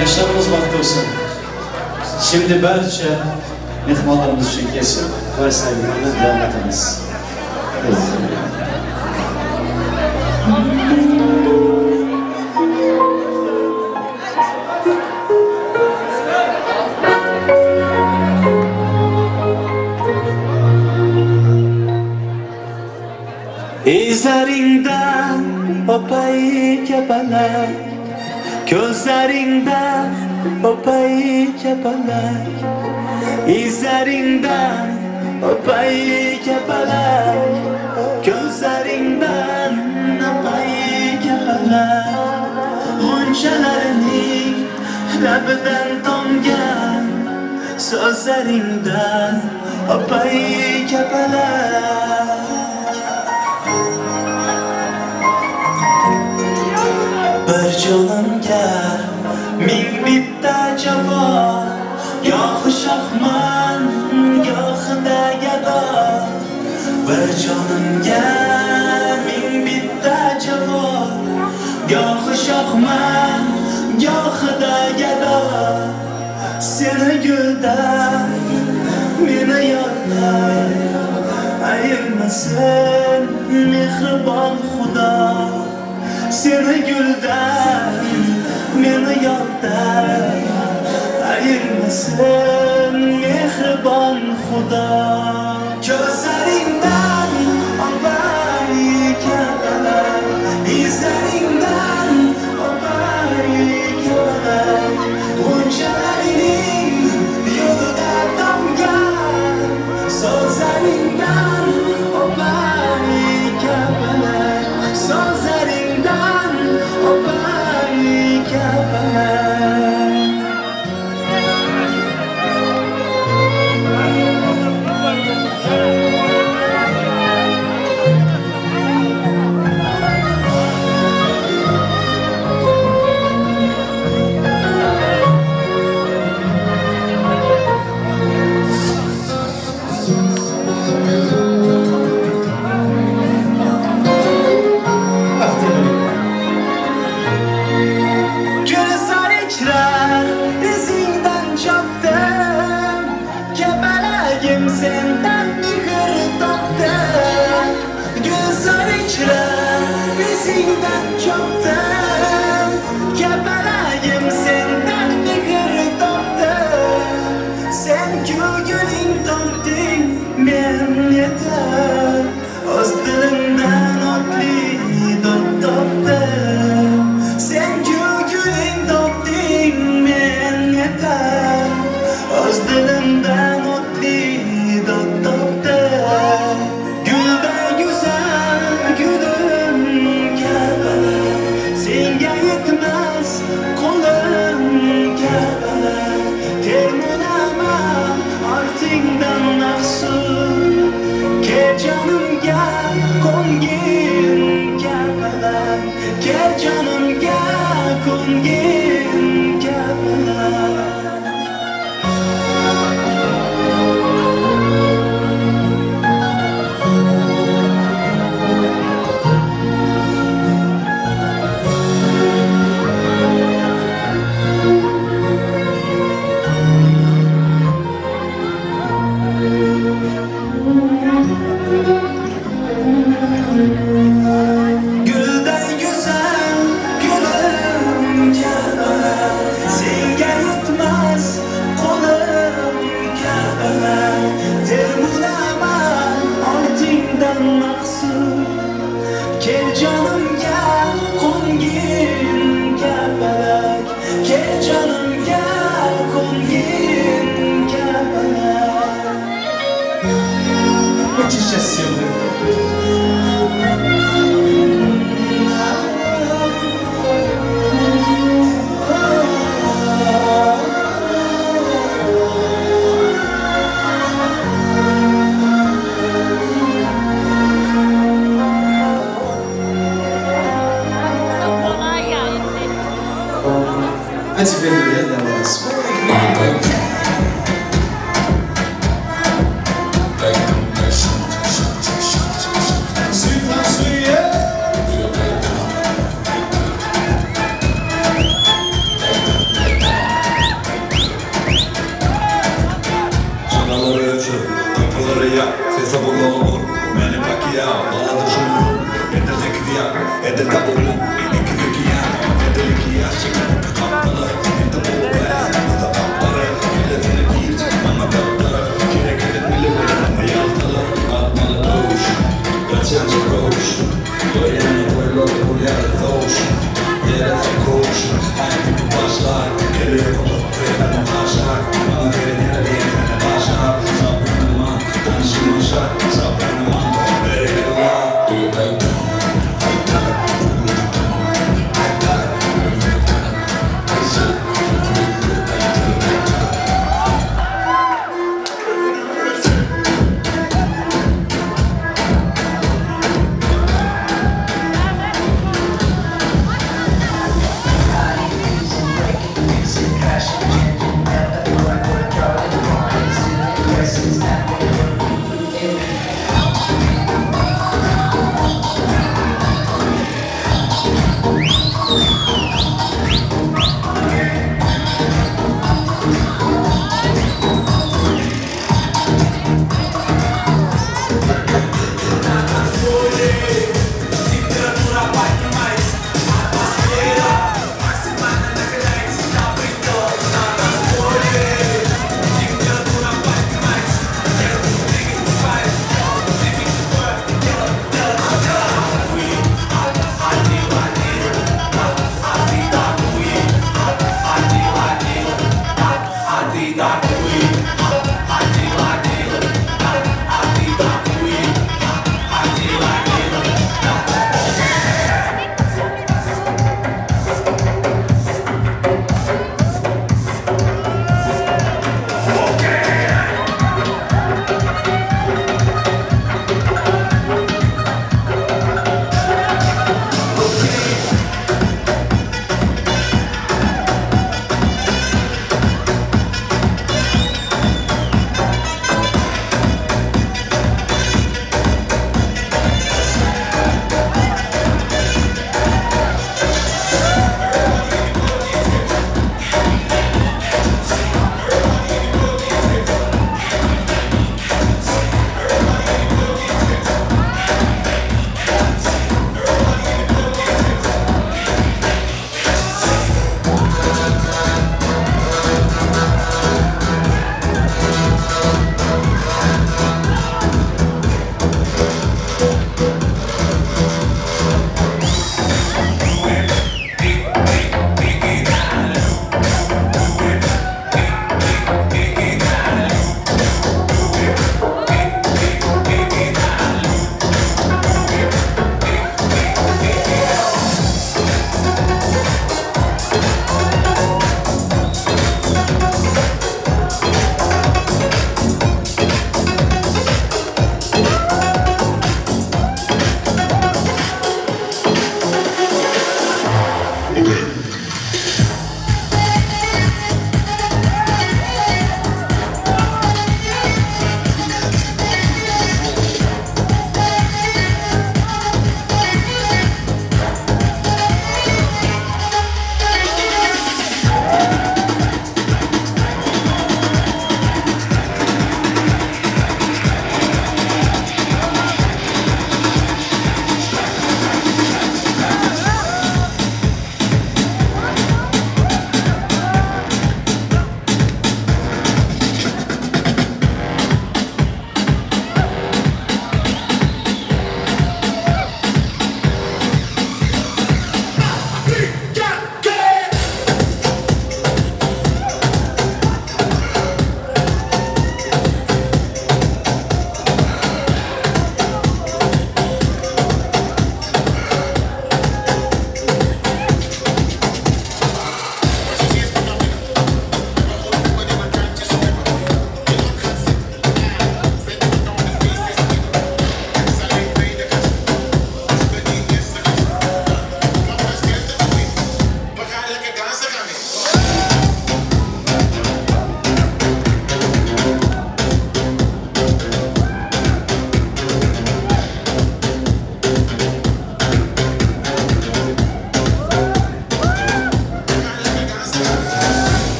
Yaşlarımız bahtı olsun. Şimdi bence mehmanlarımız için kesin ve saygılarla devam ediniz. Evet.
İzlerinden öpey kepelek, gözlerinden öpey kepelek. İzlerinden öpey kepelek, gözlerinden öpey kepelek. Goncalarning labidan tomgan so'zlaringdan öpey kepelek. Bir jonimga ming bitta jafo, gohi shohman, gohida gado. Bir jonimga ming bitta jafo, gohi shohman, gohida gado. Seni guldan, meni yordan ayirmasin mehribon Xudo. Seni guldan, meni yordan ayirmasin mehribon Xudo. Ko'zlaringdan opar kapalar, izlaringdan opar kapalar, g'unchalaringning yo'lida tomgan so'zlaringdan opar kapalar, so'zlaringdan opar kapalar. Senden mehr topdim, Gülzar ichra izingdan chopdim, Kapalagim sendan mehr topdim. Sen guling topding, men yetar, o'z dilimdan otli dod topdim. Sen guling topding, men yetar, o'z dilimdan otli dod topdim. Guldan go'zal gulim kabalar, senga yetmas qo'lim kabalar, termulaman ortingdan mahzun, kel jonimga qo'ngin kabalar, kel jonimga qo'ngin kabalar. Guldan go'zal gulim kabalar, senga yetmas qo'lim kabalar, termulaman ortingdan mahzun, kel jonimga qo'ngin kapalak, kel jonimga qo'ngin kapalak.
Очень счастливы. А теперь, друзья, для вас.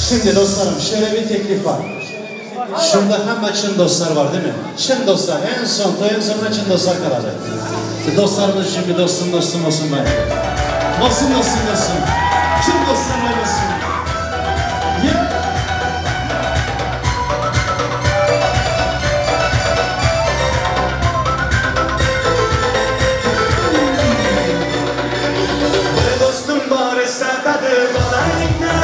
Şimdi dostlarım şöyle bir teklif var. Şurada hamma çın dostlar var değil mi? Çın dostlar en son toyun sonuna çın dostlar kalacak. Dostlarımız için bir dostum dostum olsun ben. Olsun dostum dostum. Çın dostlar olsun. Yeah.
Bir dostum var istemedi bana dinle.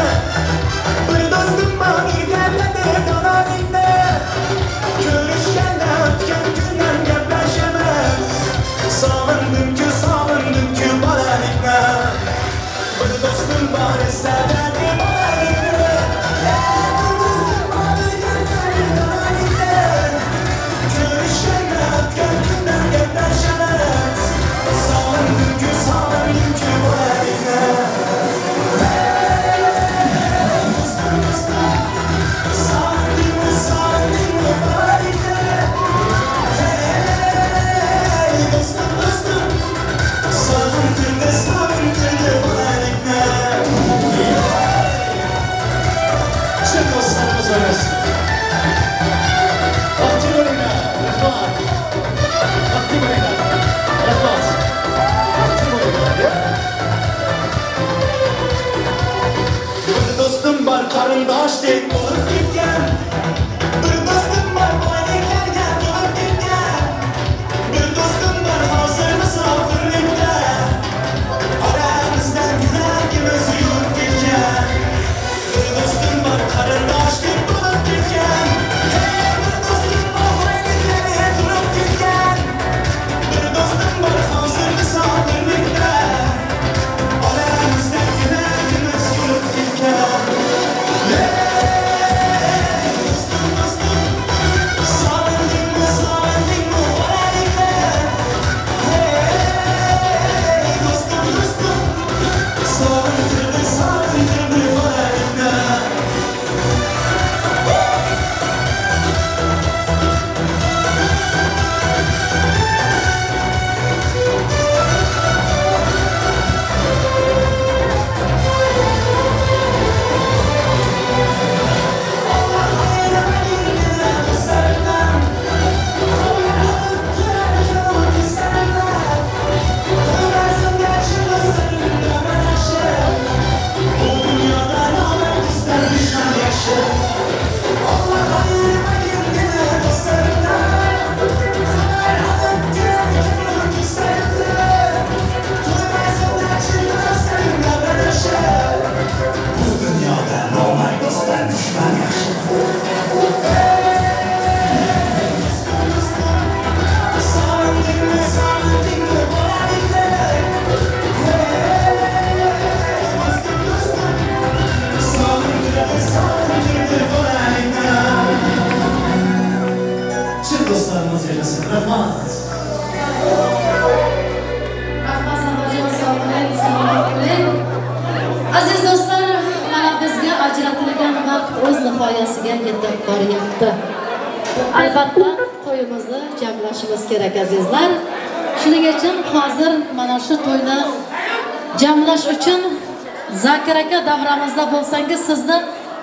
Bir dostum var gelmedi bana dinle. Görüşkende ötken günden gepleşemez. Sağındım ki sağındım ki bana dinle. Bir dostum var istemedi bana dinle. Bir dostum var gelmedi bana dinle. Görüşkende ötken günden gepleşemez. Sağındım ki sağındım ki bana dinle. Bir dostum var karındaş dek olup gitken. Bir dostum var baylıklarga tolup gitken. Bir dostum var hazır misafirlikte. Aramızdan yüreğimiz yuyup gitken. Bir dostum var karındaş dek olup gitken. Bir dostum var baylıklarga tolup gitken. Bir dostum var hazır misafirlikte. Aramızdan yüreğimiz yuyup gitken.
Aziz do'stlar, mana bizga ajratilgan vaqt o'z nihoyasiga yetib boryapti. Albatta to'yimizni jamlashimiz kerak azizlar. Shuning uchun hozir mana shu to'yni jamlash uchun Zakir aka davramizda bo'lsangiz, sizni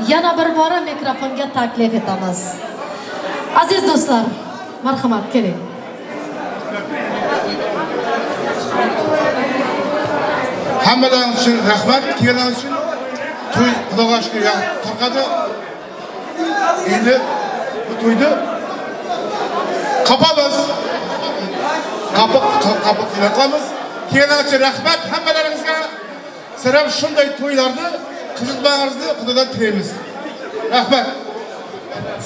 yana bir bora mikrofonga taklif etamiz. Aziz do'stlar, marhamat, keling.
Hammadan uchun rahmat, kelgan uchun to'y Xudoga shukr tarqadi. Endi bu to'yni qopamiz. Qopiq qilamiz. Kelgan uchun rahmat hammalaringizga. Sizlar ham shunday to'ylarni qizitmangizni Xudodan tilaymiz. Rahmat.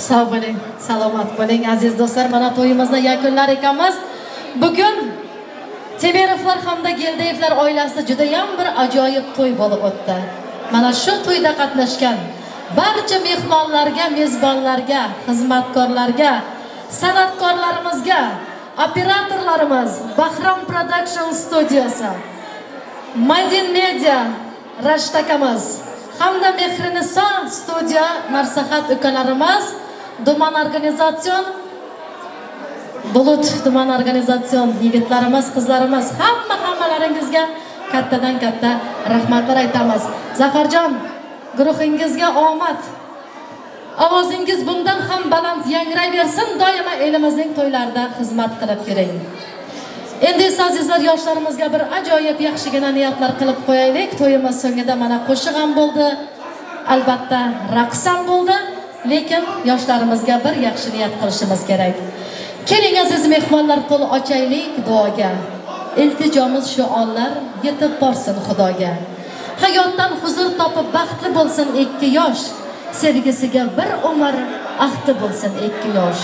Sog' bo'ling, salomat bo'ling aziz do'stlar. Mana to'yimizni yakunlar ekanmiz. Bugun Temirovlar hamda Geldiyevlar oilasida juda ham bir ajoyib to'y bo'lib o'tdi. Mana shu to'yda qatnashgan barcha mehmonlarga, mezbonlarga, xizmatkorlarga, san'atkorlarimizga, operatorlarimiz, Bahrom Production studiyasi, Madin Media Rashid akamiz hamda Mehriniso studiya Narsahat ukalarimiz, Duman organizatsion Bulut Duman organizatsion yigitlarimiz, qizlarimiz, hammalaringizga kattadan katta rahmatlar aytamiz. Zafarjon, Guruhingizga omad. Ovozingiz bundan ham baland yangrayversin, doimo elimizning to'ylarida xizmat qilib yuring. Endi esa azizlar, yoshlarimizga bir ajoyib yaxshigina niyatlar qilib qo'yaylik. To'yimiz so'ngida mana qo'shiq ham bo'ldi, albatta raqs ham bo'ldi, lekin yoshlarimizga bir yaxshi niyat qilishimiz kerak. Keling aziz mehmonlar, qo'l ochaylik duoga. Iltijomiz shu onlar yetib borsin Xudoga. Hayotdan huzur topib baxtli bo'lsin ikki yosh. Sevgisiga bir umr ahdi bo'lsin ikki yosh.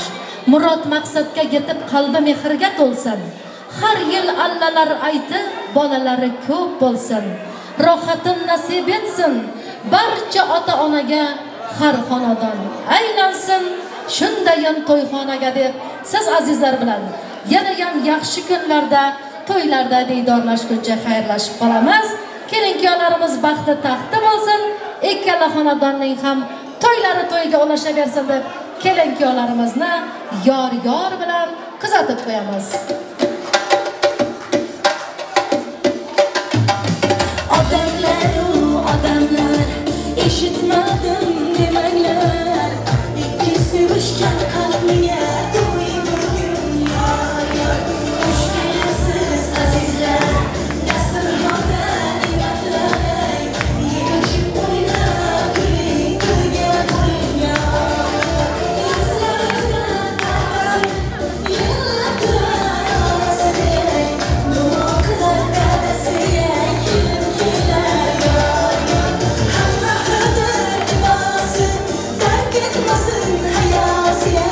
Murod maqsadga yetib qalbi mehrga to'lsin. Har yil allalar aytib bolalari ko'p bo'lsin. Rohatin nasib etsin barcha ota-onaga, har xonadon aylansin shundayin to'yxonaga deb siz azizlar bilan yana ham yaxshi kunlarda, to'ylarda diydorlashguncha xayrlashib qolamiz. Kelin-kuyovlarimiz baxti taxti bo'lsin, ikkala xonadonning ham to'ylari to'yga ulashaversin deb kelin-kuyovlarimizni yor-yor bilan kuzatib qo'yamiz.
Odamlar, odamlar, eshitmadim demanglar, ikki sevishgan qalbga to'y bugun yor yor. Xush kelibsiz azizlar, dasturxonda ne'matlar, yeyishib o'ynab kuling, to'yga bo'ling yor. Yuzlaridan tabassum yig'lab turar onasiday, duo qilar dadasiga kelin kelar yor yor. Hamma hidi libosi tark etmasin hayosiya,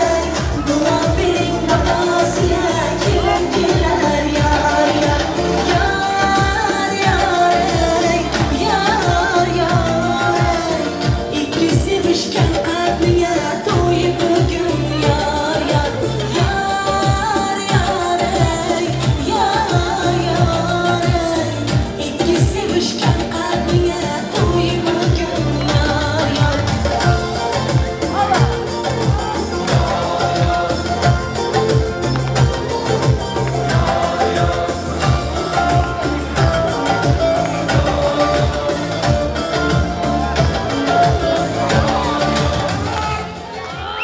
duo bering babosiga kelin kelar yor yor. Yor yor ey, yor yor ey, ikki sevishgan qalbga to'y bugun yor yor. Yor yor ey, yor yor ey, ikki sevishgan qalbga to'y bugun yor yor.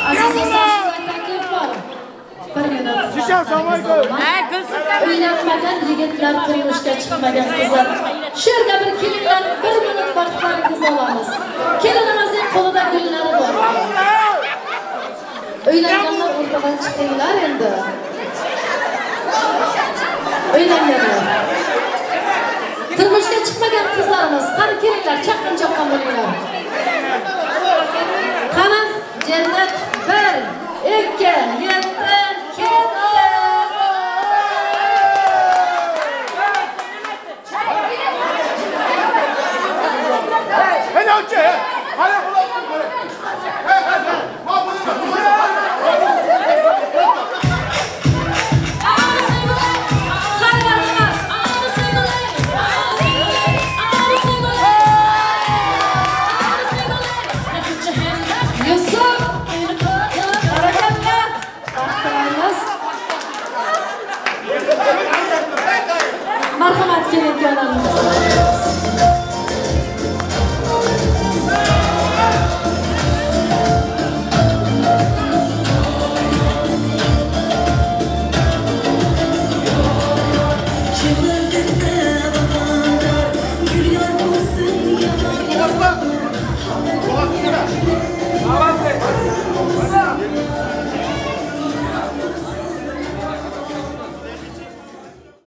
Aziz do'stlar, shunday taklif bor. Bir minut. Uylanmagan yigitlar, turmushga chiqmagan qizlar, shu yerga bir kelinglar, bir minut vaqtlaringizni olamiz. Kelinimizning qo'lida gullari bor. Uylanganlar o'rtadan chiqinglar endi. Uylanganlar. Turmushga chiqmagan qizlarimiz, qani kelinglar, chaqqin-chaqqon bo'linglar. Qani Jannat 1, 2, 7,